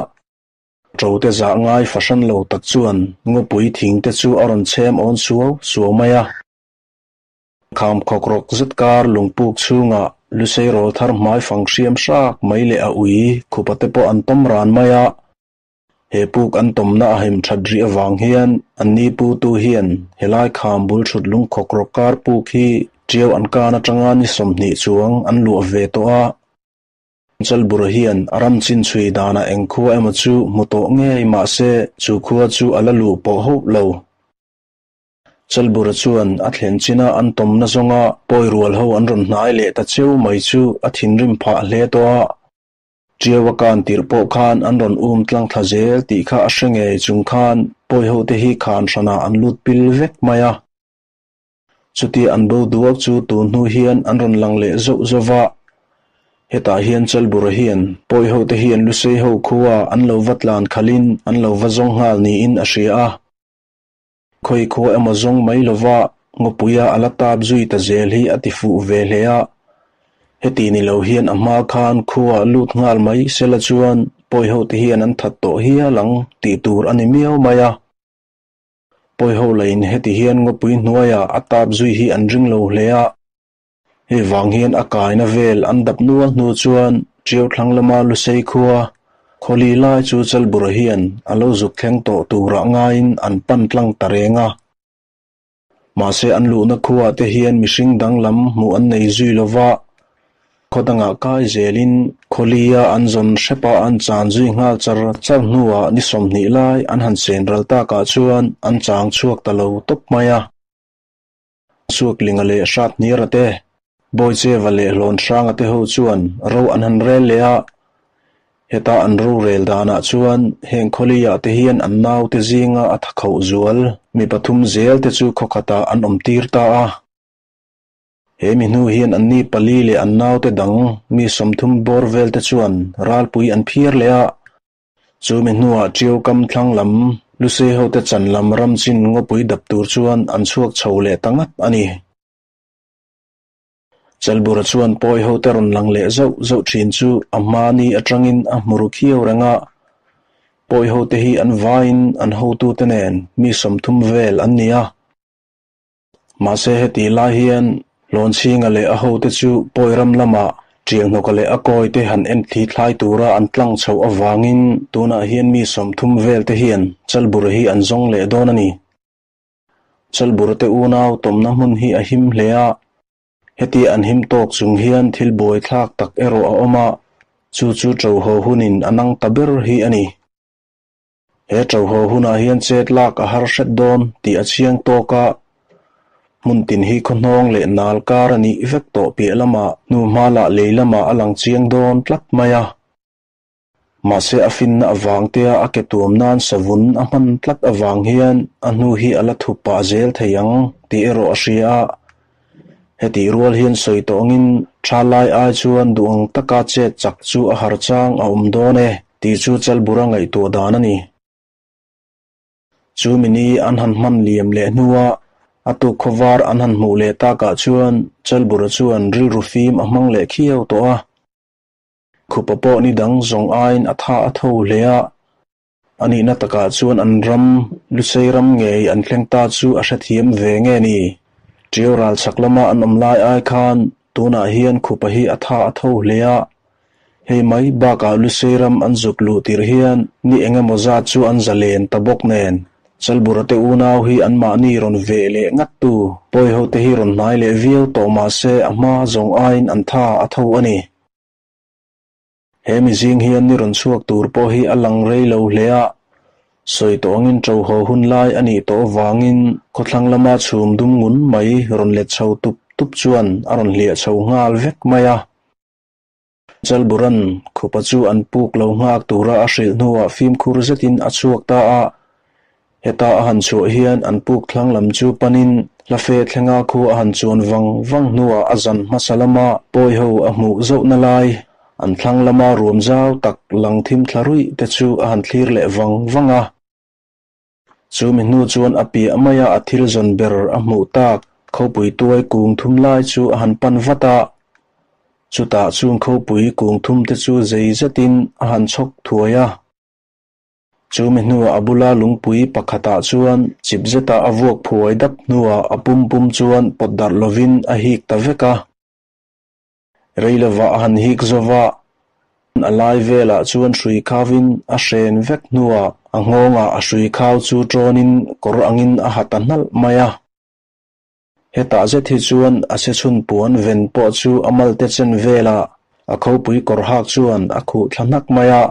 ṭote zah ngai fahran lo tak chuan ngawpui thing te chu a rawn chhem awn suau suau mai a. Kham khawkrawk zet kar lungpuk chhungah Lusei rawl thar hmai fang hriam hrak mai leh a ui khupa te pawh an tawm ran mai a. He puk an tawmna a him that rih avang hian anni putu hian helai kham bul thut lungkhawkrawk kar puk hi ṭiau an kan atanga ni 20 chuang an luah ve tawh a. Chalbura hian a ram chin chhui danah eng khua emaw chu hmu tawh ngei mahse chu khua chu a la luh pawh hauh lo. Chalbura chuan a thlen china an tawmna zawnga pawi rual ho an rawn hnai leh ta cheu mai chu a thinrim phah hle tawh a. Ṭiau a kan tirh pawh khan an rawn um tlang thla zel tih kha a hre ngei chung khan pawi ho te hi khan hranah an lut pil vek mai a. Chutia an bo duak chu tun hnu hian an rawn lang leh zauh zauh va. Hetah hian Chalbura hian pawi ho te hian Lusei ho khua an lo va tlan khalhin an lo va zawng nghal niin a hria a. Khawi khua emaw zawng mai lova ngawpuia a la tap zui ta zel hi a ti fuh ve hle a. Heti ni lo hian a hma khan khua lut nghal mai sela chuan pawi ho te hian an that tawh hial ang tih tur a ni miau mai a. Pawi ho lahin heti hian ngawpui hnuaiah a tap zui hi an ring lo hle a. Hei vang hian a kaina vel an dap nual hnu chuan Ṭiau thlang lama Lusei khua khawli lai chu Chalbura hian a lo zuk thleng tawh turah ngaiin an pan tlang ta reng a. Mahse an luhna khuaah te hian mihring danglam hmuh an nei zui lo va, khaw dangah kai zelin khawlia an zawn hrepa an chan zui nghal char char hnuah ni 20 lai an han chen ral takah chuan an chang chhuak ta lo tawp mai a. Suaklinga leh Hrathnira te, Bawicheva leh Hlawnhranga te ho chuan ro an han rel leh a. Heta an rorel danah chuan heng khawliah te hian an naute zinga a thakhoh zual mi pathum zel te chu khawkhatah an awm tir ta a. He mi hnu hian anni pali leh an naute dang mi 30 bawr vel te chuan ralpui an phiar leh a. Chu mi hnuah ṭiau kam thlang lam Lusei hote chan lam ram chin ngawpui dap tur chuan an chhuak chho leh ta ngat a ni. Chalbura chuan pawi hote rawn lang leh zauh zauh ṭhin chu a hma ni aṭangin a hmu ru khiau reng a. Pawi hote hi an vaiin an hotute nen mi 30 vel an ni a. Mahse hetih lai hian Hlawnchhinga leh a hote chu Pawi ram lamah Ṭianghnawka leh a kawite han en thli thlai tura an tlang chhoh avangin tunah hian mi 30 vel te hian Chalbura hi an zawng leh dawn a ni. Chalbura te unau tawmna hmun hi a him hle a, heti an him tawk chung hian thil buaithlak tak erawh a awm a, chu chu ṭoho hunin a nang ta ber hi a ni. He ṭoho hunah hian chet lak a har hret dawn tih a chiang tawk a, hmun tin hi khawhnawng leh nal kar a nih vek tawh piah lamah hnuhma lah lei lamah a lang chiang dawn tlat mai a. Mahse a finna avang tea a ke tuam nan savun a hman tlat avang hian a hnu hi a la thup pah zel thei ang tih erawh a hria a. Hetih rual hian sawi tawngin tha lai ai chuan duh ang taka chet chak chu a har chang a awm dawn e tih chu Chalbura ngaihtuah dan a ni. Chu mini an han hman liam leh hnua a tuk khawvar an han hmuh leh takah chuan Chalbura chuan rilru fim a hmang leh khiau tawh a. Khupa pawh ni dang zawng aiin a tha a tho hle a, a nihna takah chuan an ram, Lusei ram ngei an thleng ta chu a hrethiam ve nge ni? Ṭiau ral chhak lama an awm lai ai khan tunah hian Khupa hi a tha a tho hle a, hei mai bakah Lusei ram an zuk luh tirh hian ni eng emaw zat chu an zalen ta bawk nen. Chalbura te unau hi anmahni rawn veh leh ngat tu pawiho te hi rawn hnai leh viau tawh mah se a hma zawng aiin an tha a tho a ni. He mizing hian ni rawn chhuak tur pawh hi a lang rei lo hle a, sawi tawngin ṭo haw hun lai a nih tawh avangin khawthlang lama chhum dum ngun mai rawn let chho tup tup chuan a rawn hliah chho nghal vek mai a. Chalburan khupa chu an puk lo nghak tura a hrilh hnuah fimkhur zetin a chhuak ta a, heta a han chhuah hian an puk thlang lam chu panin Hlafe thlenga khu a han chuan vang vang hnuah a zan hmasa lama pawiho a hmuh zohna lai, an thlang lama ruam zau tak lang thim thla ruih te chu a han thlir leh vang vang a. Chu mi hnu chuan a piah maia a thil zawn ber a hmuh tak khawpui tuai kung thum lai chu a han pan vat a. Chutah chung khawpui kung thum te chu zei zetin a han chhawk thuai a. Chu mi hnuah a bula lungpui pakhatah chuan chip zeta a vuak phuai dap hnuah a pum pum chuan pawt darh lovin a hik ta vek a. Rei lovah a han hik zova, a lai velah chuan hrui khauvin a hren vek hnuah a nghawngah a hrui khau chu tawnin kawr angin a ha ta hnalh mai a. Hetah zet hi chuan a se chhun puan ven pawh chu a malte chen velah a khawpui kawr hak chuan a khuh thla hnak mai a.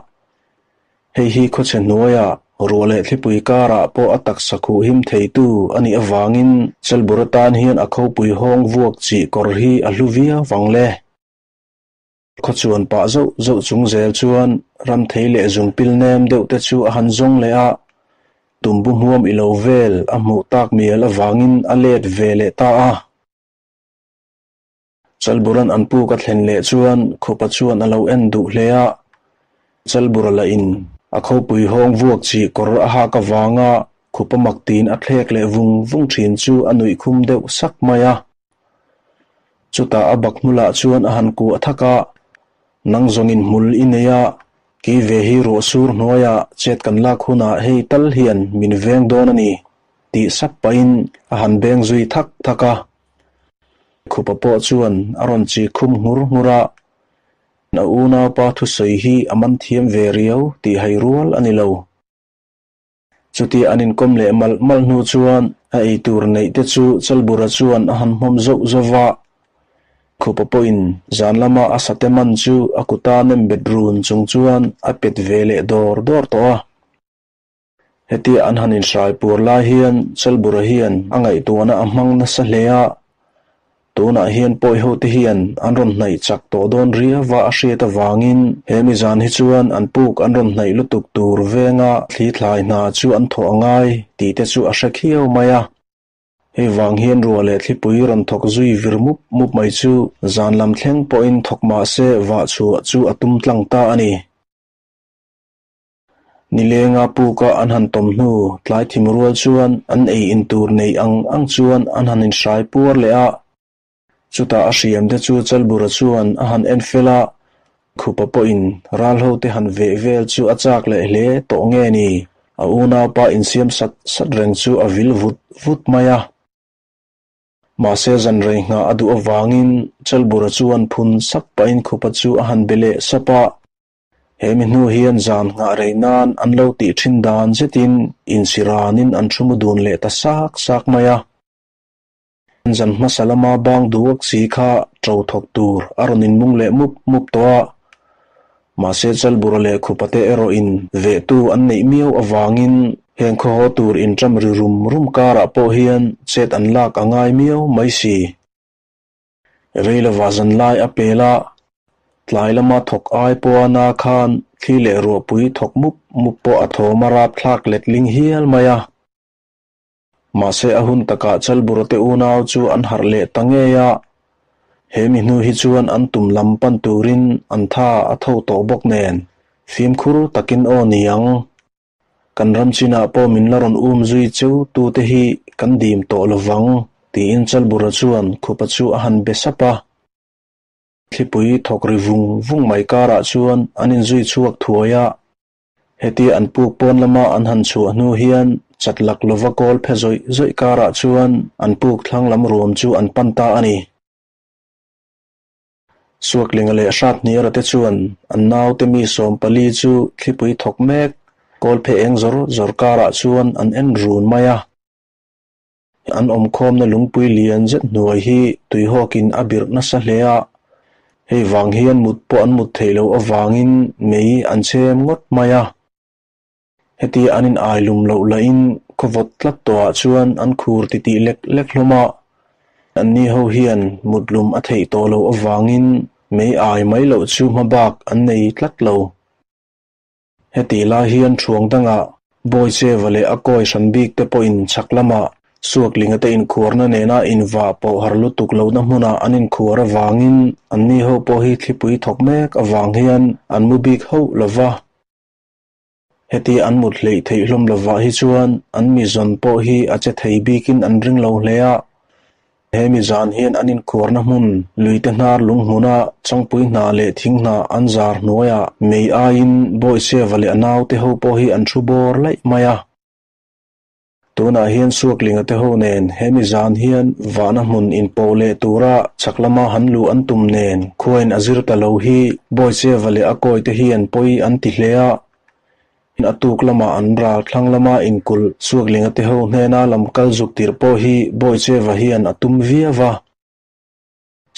Hei hi khawchhe hnuaiah ruah leh thlipui karah pawh a taksa khuh him theitu a nih avangin Chelbur atan hian a khawpui hawng vuak chih kawr hi a hlu viau vang le. Khawchuan pah zauh zauh chung zel chuan ramthei leh zungpil nem deuh te chu a han zawng leh a, tumbu hmuam i lo vel a hmuh tak mial avangin a let ve leh ta a. Chalburan an puk a thlen leh chuan khupa chuan a lo en duh hle a, Chalbura lah in a khawpui hawng vuak chih kawr a hak avanga khupa mak tin a thlek leh vung vung thin chu a nuih khum deuh sak mai a. Chutah a bak hmulah chuan a han kuah thak a, Nang zawngin hmul i nei a, kei ve hi ruah sur hnuaiah chet kan lak hunah hei tal hian min veng dawn a ni, tih sap pahin a han beng zui thak thak a. Khupa pawh chuan a rawn chi khum nghur nghur a, a unaupa thusawi hi a man thiam ve riau tih hai rual a ni lo. Chutia an inkawm leh malh malh hnu chuan a eitur neih te chu Chalbura chuan a han hmawm zauh zauh a. Khupa pawhin zan lama a sate man chu a kuta nem bet run chung chuan a pet ve leh dawr dawr tawh a. Hetia an han inhrai pur lai hian Chalbura hian a ngaihtuahna a hmang nasa hle a. Tunah hian pawihote hian an rawn hnaih chak tawh dawn riauva a hriat avangin he mizan hi chuan an puk an rawn hnaih lutuk tur venga thli thlai hna chu an thawh a ngai tih te chu a hre khiau mai a. Hei vang hian ruah leh thlipui rawn thawk zui vir mup mup mai chu zan lam thleng pawhin thawk mah se vah chhuah chu a tum tlang ta a ni. Nilenga puka an han tawm hnu tlai thim rual chuan an ei in tur nei ang ang chuan an han inhrai puar leh a. Chutah a hriam te chu Chalbura chuan a han en fel a, Khupa pawhin ral ho te han veh vel chu a chak leh hle tawh nge ni, a unaupa insiam sat sat reng chu a vil vut vut mai a. Mahse zan rei nghah a duh avangin Chalbura chuan phun sap pahin Khupa chu a han be leh sap a. He mi hnu hian zan nghah rei nan an lo tih thin dan zetin insiranin an thu mu dun leh ta sak sak mai a. Zan hmasa lama bang duak si kha ṭo thawk tur a rawn inmung leh mup mup tawh a. Mahse Chalbura leh Khupate erawh in vehtu an neih miau avangin heng khaw haw tur inṭam ri rum rum karah pawh hian chet an lak a ngai miau mai si. Rei lova zan lai a pel a, tlai lama thawk ai pawha na khan thli leh ruahpui thawk mup mup pawh a thawm a rapthlak letling hial mai a. Mahse a hun takah Chalbura te unau chu an harh leh ta ngei a, he mi hnu hi chuan an tum lam pan turin an tha a tho tawh bawk nen fimkhur takin aw niang. Kan ram chinah pawh min la rawn um zui cheu tute hi kan dim tawh lovang tiin Chalbura chuan Khupa chu a han be sap a. Thlipui thawk ri vung vung mai karah chuan an inzui chhuak thuai a. Hetia an puk pawn lama an han chhuah hnu hian chat lak lova kawl phe zawih zawih karah chuan an puk thlang lam ruam chu an pan ta a ni. Suaklinga leh Hrathniara te chuan an naute mi 14 chu thlipui thawk mek kawl phe eng zawr zawr karah chuan an en run mai a. An awmkhawmna lungpui lian zet hnuai hi tuihawkin a birh nasa hle a, hei vang hian mut pawh an mut theih loh avangin mei an chhem ngawt mai a. Heti an in ai lum loh lahin khawvawt tlat tawhah chuan an khur titih lek lek hlawm a. Anni ho hian mut lum a theih tawh loh avangin mei ai mai loh chu hmabak an nei tlat lo. Heti lai hian thuang dangah Bawicheva leh a kawi hran bik te pawhin chhak lamah Suaklinga te inkhuarna nena invah pawh har lutuk lohna hmunah an inkhuar avangin anni ho pawh hi thlipui thawk mek avang hian an mu bik hauh lova. Heti an mut hleih theih hlawm lovah hi chuan an mi zawn pawh hi a che thei bikin an ring lo hle a. He mi zan hian an inkhuarna hmun luite hnar lung hmuna changpui hna leh thing hna an zar hnuaiah mei aiin Bawicheva leh a naute ho pawh hi an thu bawr laih mai a. Tunah hian Suaklinga te ho nen he mi zan hian vahna hmun inpawh leh tura chhak lama han luh an tum nen khuain a zir ta lo hi Bawicheva leh a kawite hian pawi an ti hle a. A tuk lamah an ral thlang lama inkulh Suaklinga te ho hnena lam kal zuk tirh pawh hi Bawicheva hian a tum viau va.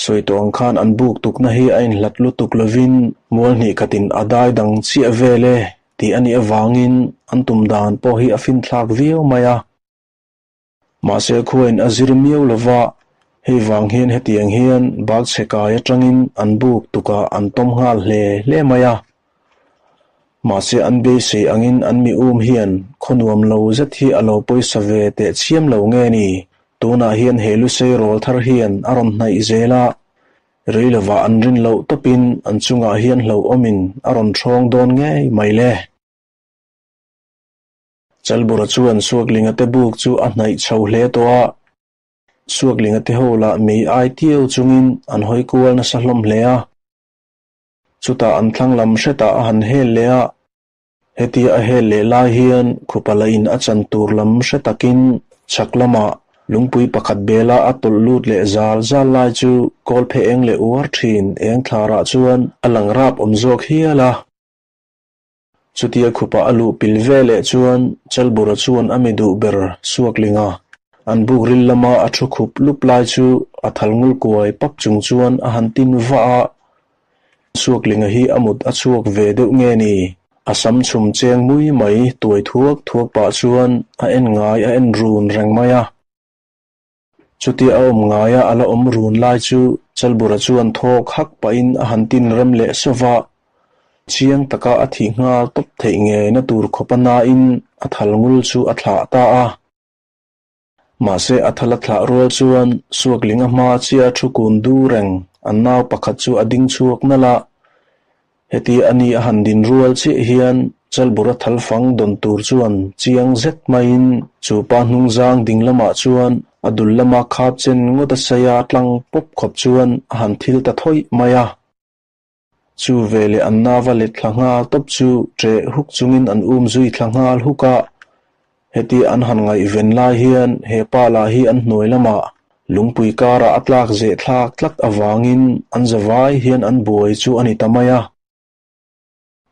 Sawi tawh ang khan an buk tukna hi a inhlat lutuk lovin mual hnih khatin a dai dang chiah vel e tih a nih avangin an tum dan pawh hi a finthlak viau mai a. Mahse khuain a zir miau lova, hei vang hian hetiang hian bak chhe kai atangin an buk tukah an tawm nghal hle hle mai a. Mahse an beisei angin an mi um hian khaw nuam lo zet hi a lo pawisa ve teh chhiam lo nge ni? Tunah hian he lusei rawl thar hian a rawn hnaih zel a, rei lovah an rin loh tawpin an chungah hian hlauhawmin a rawn ṭhawng dawn ngei mai le. Chalbura chuan Suaklinga te buk chu a hnaih chho hle tawh a, Suaklinga te ho lah mei ai tiu chungin an hawi kual nasa hlawm hle a. Chutah an thlang lam hretah a han hel leh a, hetia a hel leh lai hian khupa lahin a chan tur lam hre takin chhak lamah lungpui pakhat bela a tawlh lut leh zal zal lai chu kawl phe eng leh uar thin eng thlarah chuan a lang rap awm zawk hial a. Chutia khupa a luh pil ve leh chuan Chalbura chuan a mi duh ber Suaklinga an buk ril lama a thu khup lup lai chu a thal ngul kuai pap chung chuan a han tin vah a. Suaklinga hi a mut a chhuak ve deuh nge ni? A sam chhum cheng mui mai tuai thuak thuak pah chuan a en ngai a en run reng mai a. Chutia a awm ngaia a la awm run lai chu Chalbura chuan thawk hak pahin a han tin rem leh sawva. Chiang taka a thih nghal tawp theih ngeina tur khawp a nain a thal ngul chu a thlah ta a. Mahse a thal a thlah rual chuan Suakling a hma chiah a thu kun du reng an nau pakhat chu a ding chhuak nalh a. Heti a ni a han din rual chiah hian Chalbura thal fang dawn tur chuan chiang zet maiin chu pa hnungzang ding lamah chuan a dul lama khap chen ngawt a saia tlang pawp khawp chuan a han thil ta thawih mai a. Chu veleh an nava let thla nghal tawp chu ṭeh huk chungin an um zui thla nghal huk a. Heti an han ngaihven lai hian he pa lah hi an hnuai lamah Lungpui karah a tlak zeh thlak tlat avangin an zavai hian an buai chu a ni ta mai a.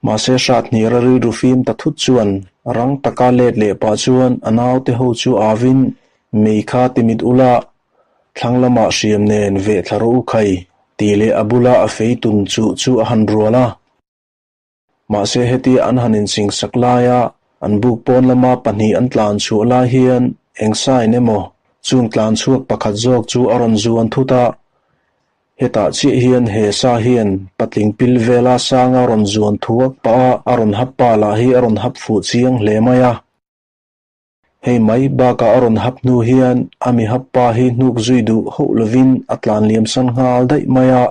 Mahse Hrathniara rilru fim ta thut chuan rang taka let leh pah chuan a naute ho chu avin mei kha timit ula, thlang lamah hriam nen veh thla rawh u khai tih leh a bula a fei tum chuh chu a han rual a. Mahse hetia an han insingsak laia an buk pawn lama pahnih an tlan chhuah lai hian eng sign emaw chung tlan chhuak pakhat zawk chu a rawn zuan thut a. Hetah chiah hian he sa hian patling pil vela sanga rawn zuan thuak pah a a rawn hap pa lah hi a rawn hap fuh chiang hle mai a. Hei mai bakah a rawn hap hnu hian a mi hap pa hi hnuk zui duh hauh lovin a tlan liam san nghal daih mai a.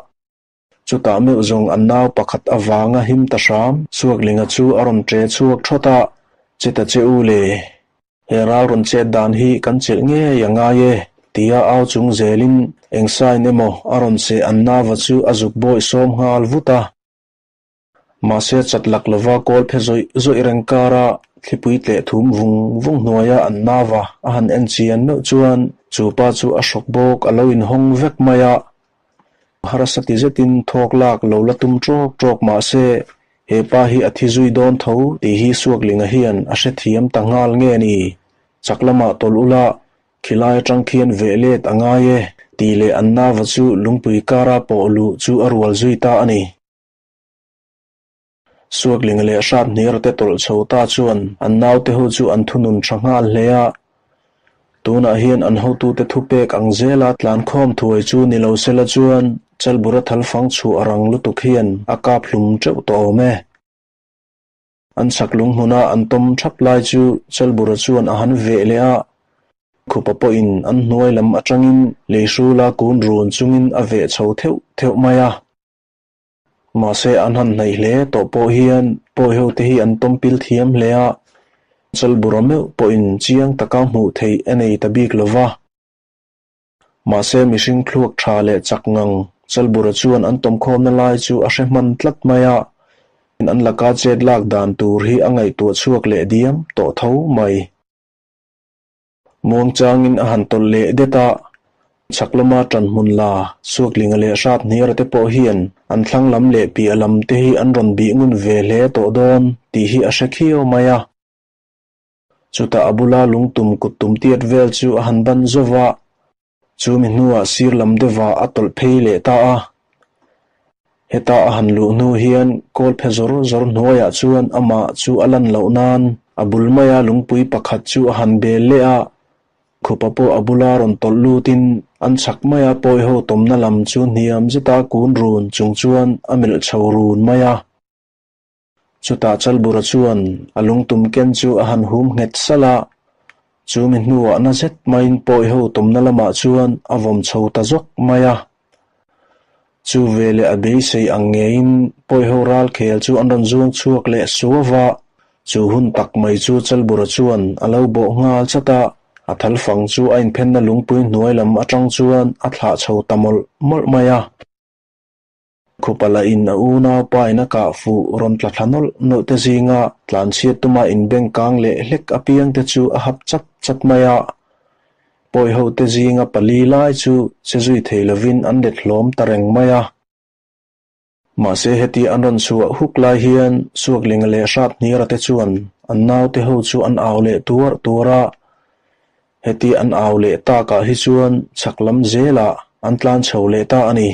Chutah meuh zawng an nau pakhat avanga him ta hram Suaklinga chu a rawn ṭe chhuak ṭhawt a, Che ta che u le, he ral rawn chet dan hi kan chelh ngei a ngai e, tia au chung zelin eng sign emaw a rawn seh an nauva chu a zuk bawih sawm nghal vut a. Mahse chat lak lova kawl phe zawih zawih reng kara thlipui tleh thum vung vung hnuaia an nauva a han en chian meuh chuan chu pa chu a hrawk bawk a lo inhawng vek mai a. Harsa ti zetin thawk lak lo la tum ṭawk ṭawk mahse he pa hi a thi zui dawn tho tih hi Suaklinga hian a hrethiam ta nghal nge ni? Chak lamah tawlh ula Khilai atang khian veh let a ngai e tih leh an nauva chu lungpui kara pawh luh chu a rual zui ta a ni. Suakling leh Hrathniar te tawlh chho ta chuan an naute ho chu an thunun tha nghal hle a. Tunah hian an hotute thupek ang zela tlankhawm thuai chu ni lo sela chuan Chalbura thalfang chhuah rang lutuk hian a kap hlum teuh tawh awm e. An chak lung hmuna an tawm thap lai chu Chalbura chuan a han veh leh a. Khupa pawhin an hnuai lam atangin leihrula kun run chungin a veh chho theuh theuh mai a. Mahse an han hnaih hle tawh pawh hian pawiho te hi an tawm pil thiam hle a, Chalbura meuh pawhin chiang taka hmuh theih a nei ta bik lo va. Mahse mihring thluak tha leh chak ngang Chalbura chuan an tawmkhawmna lai chu a hre hman tlat mai a, an laka chet lak dan tur hi a ngaihtuah chhuak leh diam tawh tho mai. Muangchangin a han tawlh leh det a, chhak lama ṭan hmun la Suaklinga leh Hrathniara te pawh hian an thlang lam leh piah lam te hi an rawn bih ngun ve hle tawh dawn tih hi a hre khiau mai a. Chutah a bula lungtum kut tum tiat vel chu a han ban zauh a, Chumi hnuah sir lam deuhah a tawlh phei leh ta a. Heta a han luh hnu hian kawl phe zawr zawr hnuaiah chuan amah chu a lan loh nan a bul maia lungpui pakhat chu a han bel leh a. Khupa pawh a bula rawn tawlh lutin an chhak maia pawiho tawmna lam chu hniam zeta kun run chung chuan a melh chho run mai a. Chutah Chalbura chuan a lungtum ken chu a han hum nghet salh a, chumi hnuah na zet maiin pawiho tawmna lamah chuan a vawm chho ta zawk mai a. Chu veleh a beisei ang ngeiin pawiho ralkhel chu an rawn zuang chhuak leh suau va, chu hun tak mai chu Chalbura chuan a lo bawh nghal chat a, a thalfang chu a inphenna lungpui hnuai lam atang chuan a thlah chho ta mawlh mawlh mai a. Khupala in a unau pa in a kah fuh rawn tla thla nawlh nawlh te zinga tlanchhiat tuma inbeng kang leh hlek apiang te chu a hap chat chat mai a. Pawiho te zinga pali lai chu che zui thei lovin an let hlawm ta reng mai a. Mahse heti an rawn chhuah huk lai hian Suaklinga leh Hrathniara te chuan an naute ho chu an au leh tuarh tuarh a. Heti an au leh takah hi chuan chhak lam zelah an tlan chho leh ta a ni.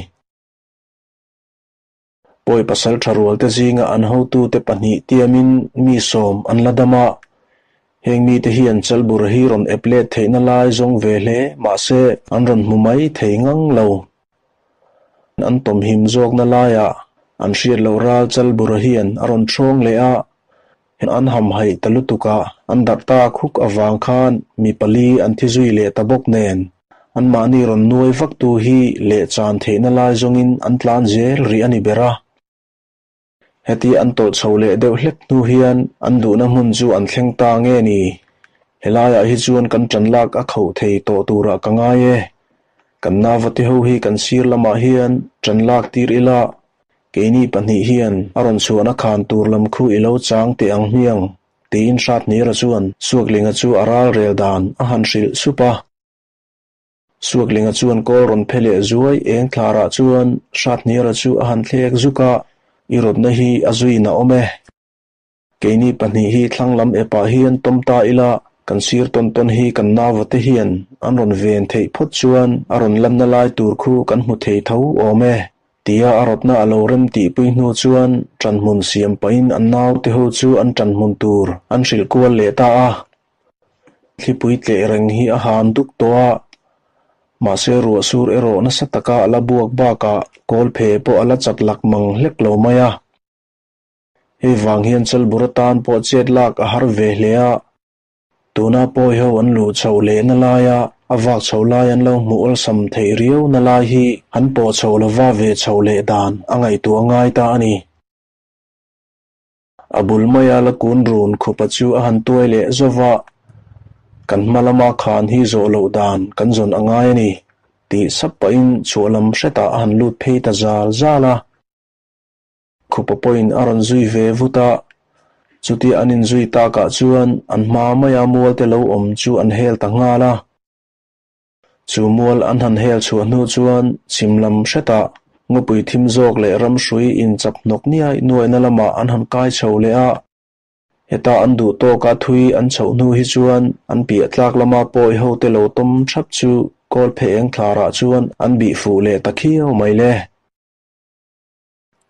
Pawi pasal tha rualte zinga an hotute pahnih tiamin mi sawm an la dam a, heng mite hian Chalbur hi rawn ep let theihna lai zawng ve hle mahse an rawn hmu mai thei ngang lo. An tawmhim zawkna laiah an hriat loh ral Chalbura hian a rawn ṭhawng leh a, an hamhaih ta lutuk a, an darh tak huk avang khan mi pali an thi zui leh ta bawk nen, anmahni rawn nuai vaktu hi leh chan theihna lai zawngin an tlan zel rih a ni ber a. Heti an tawlh chho leh deuh hlek hnu hian an duhna hmun chu an thleng ta nge ni? Helaiah hi chuan kan ṭan lak a khauh thei tawh turah ka ngai e. Kan navate ho hi kan sir lamah hian ṭan lak tir ila, Keini pahnih hian a rawn chhuahna khan tur lam khu i lo chang teh ang hmiang, tiin Hrathnira chuan Suaklinga chu a ral rel dan a han hrilh sup a. Suaklinga chuan kawl rawn phe leh zuai eng thlarah chuan Hrathniara chu a han thlek zuk a, I rawtna hi a zuiin a awm e. Keini pahnih hi thlang lam epah hian tawm ta ila, kan sir tawn tawn hi kan nauvate hian an rawn ven theih phawt chuan a rawn lanna lai tur khu kan hmu thei tho awm e, tia a rawtna a lo rem tihpui hnu chuan ṭanhmun siam pahin an naute ho chu an ṭanhmun tur an hrilh kual leh ta a. Thlipui tleh reng hi a han duk tawh a, mahse ruah sur erawh nasa taka a la buak bakah kawl phe pawh a la chat lak mang hlek lo mai a. Hei vang hian Chalbur atan pawh chet lak a har ve hle a, tuna pawi ho an luh chhoh lehna laia a vak chhoh lai an lo hmuh awlsam theih riau na lai hi an pawh chhoh lova ve chhoh leh dan a ngaihtuah ngai ta a ni. A bul maia la kun run khupa chu a han tuai leh zauh a, Kan hma lama khan hi zawh loh dan kan zawn a ngai a ni, tih sap pahin chhuah lam hretah a han lut phei ta zal zal a. Khupa pawhin a rawn zui ve vut a, chutia an inzui takah chuan an hma maia mualte lo awm chu an hel ta nghal a. Chu mual an han hel chhuah hnu chuan chhim lam hretah ngawpui thim zawk leh ramhrui inchap hnawk niai nuaihna lamah an han kai chho leh a. Heta an duh tawka thui an chhoh hnu hi chuan an piah tlak lama pawi hote lo tawm thap chu kawl phe eng thlarah chuan an bih fuh leh ta khiau mai le.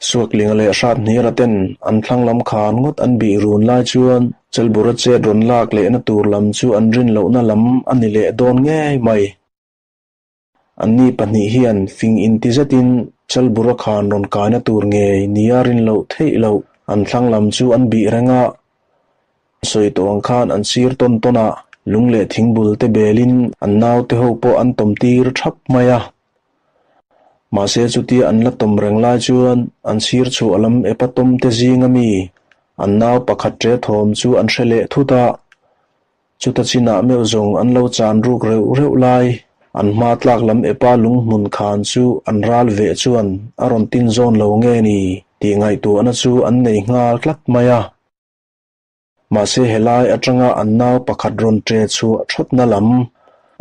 Suaklinga leh Hrathniara ten an thlang lam khan ngawt an bih run lai chuan Chelbura chet rawn lak lehna tur lam chu an rin lohna lam a ni leh dawn ngei mai. Anni pahnih hian fing inti zetin Chelbura khan rawn kaina tur ngei nia rin loh theih loh an thlang lam chu an bih reng a. Sawi tawh ang khan an sir tawn tawn a, lung leh thingbul te belin an naute ho pawh an tawm tir thap mai a. Mahse chutia an la tawm reng lai chuan an sir chhuah lam epa tawm te zinga mi an nau pakhat ṭe thawm chu an hre leh thut a. Chuta chinah meuh zawng an lo chan ruk reuh reuh lai an hma tlak lam epa lunghmun khan chu an ral veh chuan a rawn tin zawn lo nge ni tih ngaihtuahna chu an nei nghal tlat mai a. Mahse helai atanga an nau pakhat rawn ṭe chhuah ṭhawtna lam,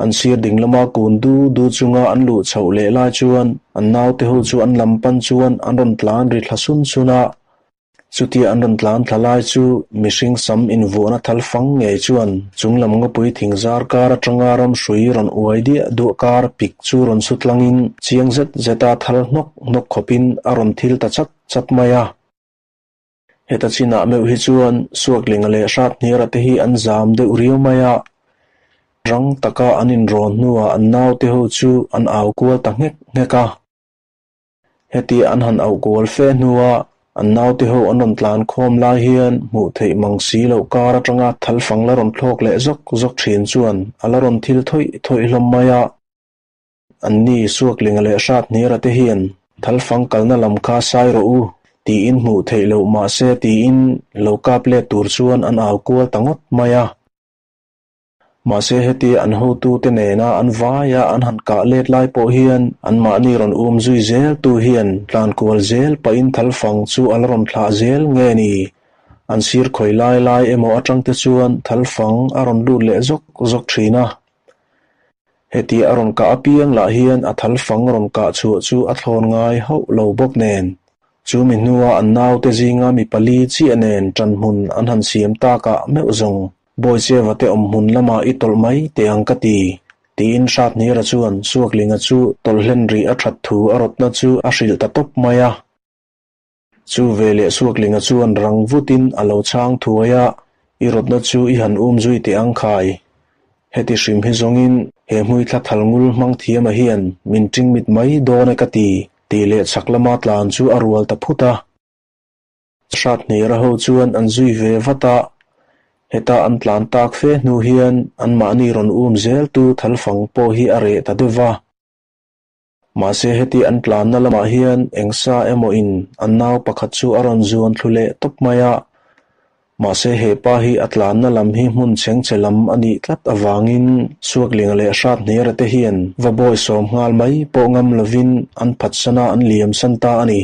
an sir ding lama kun du du chunga an luh chhoh leh lai chuan an naute ho chu an lam pan chuan an rawn tlan ri thla sun sun a. Chutia an rawn tlan thla lai chu mihring sam invuahna thal fang ngei chuan chung lam ngawpui thing zar kar atanga ram hrui rawn uai diah duah kar pik chu rawn su tlangin chiang zet zeta thal hnawk hnawk khawpin a rawn thil ta chat chat mai a. Heta chinah meuh hi chuan Suaklinga leh Hrathniara te hi an zam deuh riau mai a, rang taka an inrawn hnuah an naute ho chu an au kual ta nghek nghek a. Heti an han auh kual fe hnua an naute ho an rawn tlan khawm lai hian hmuh theih mang si loh kar atanga thalfang la rawn thlawk leh zawk zawk thin chuan a la rawn thil thawih thawih hlawm mai a. Anni Suaklinga leh Hrathniara te hian thalfang kalna lam kha sai rawh u tiin hmuh theih loh mahse tiin lo kap let tur chuan an au kual ta ngawt mai a. Mahse heti an hotute nena an vaia an han kah let lai pawh hian anmahni rawn um zui zel tu hian tlan kual zel pahin thalfang chu a la rawn thlah zel nge ni? An sir khawi lai lai emaw atangte chuan thalfang a rawn lut leh zawk zawk thin a. Heti a rawn kah apiang lah hian a thal fang rawn kah chhuah chu a thlawn ngai hauh lo bawk nen, chu mi hnua an naute zinga mi pali chiah nen ṭan hmun an han siam takah meuh zawng Bawicheva te awm hmun lamah i tawlh mai teh ang ka ti, tiin Hrathnira chuan Suaklinga chu tawlh hlen rih a ṭhat thu a rawtna chu a hrilh ta tawp mai a. Chu veleh Suaklinga chuan rang vutin a lo chhang thuai a, I rawtna chu i han um zui teh ang khai. Heti hrim hi zawngin he hmuithla thal ngul hmang thiama hian min ṭing mit mai dawn e ka ti, tih leh chhak lama tlan chu a rual ta phut a. Hrathniara ho chuan an zui ve vat a, heta an tlan tak fe hnu hian anmahni rawn um zeltu thalfang pawh hi a reh ta deuh va. Mahse heti an tlanna lamah hian eng sa emaw in an nau pakhat chu a rawn zuan thlu leh tawp mai a. Mahse he pa hi a tlanna lam hi hmun chhengchhe lam a nih tlat avangin Suaklinga leh Hrathniara te hian va bawi sawm nghal mai pawh ngam lovin an phatsana an liam san ta a ni.